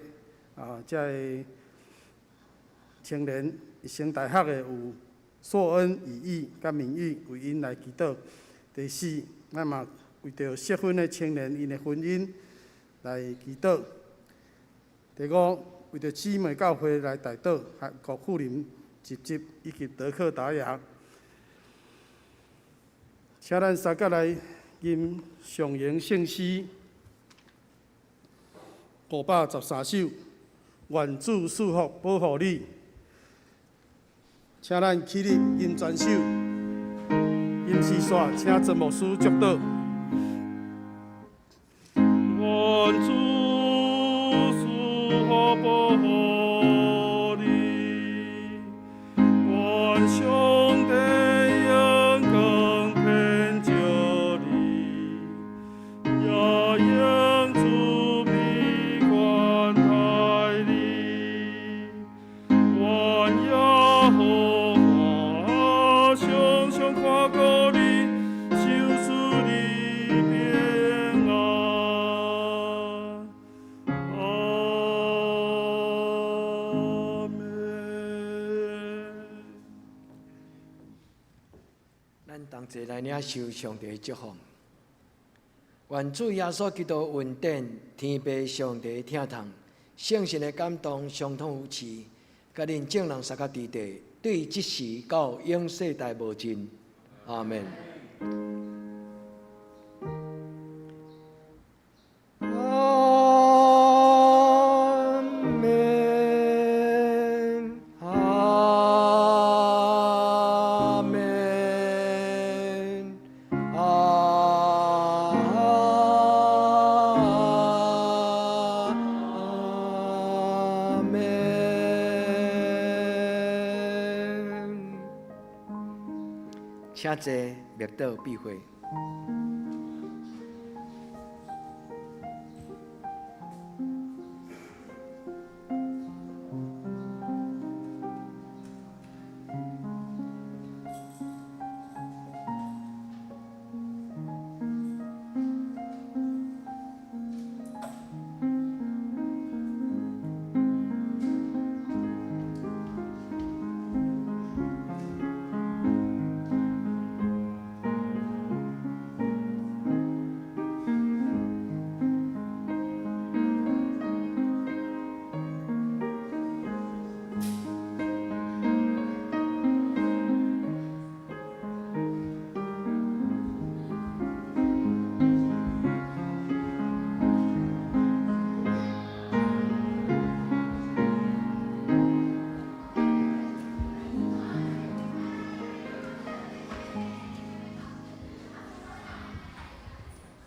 啊，這个青年升大學的有碩恩、以義佮敏玉，為𪜶來祈禱。第四，咱嘛為著適婚的青年𪜶的婚姻來祈禱。第五，為著姊妹教會來代禱，郭富林、侄侄以及德克達雅。請咱三甲來吟上榮聖詩513首，願主賜福保護你。請咱起立吟全首，吟詩煞，請曾牧師祝禱。願主賜福保護你，願上帝用光遍照你，也用慈悲關待你，願耶和華常常看顧你，賞賜你平安。阿們。咱同齊來領受上帝的祝福。願主耶穌基督恩典、天父上帝疼痛、聖神的感動、相通扶持，佮恁眾人三甲弟弟，對這時到永世代無盡。阿門。阿門。阿門。阿門。請坐，默禱閉會。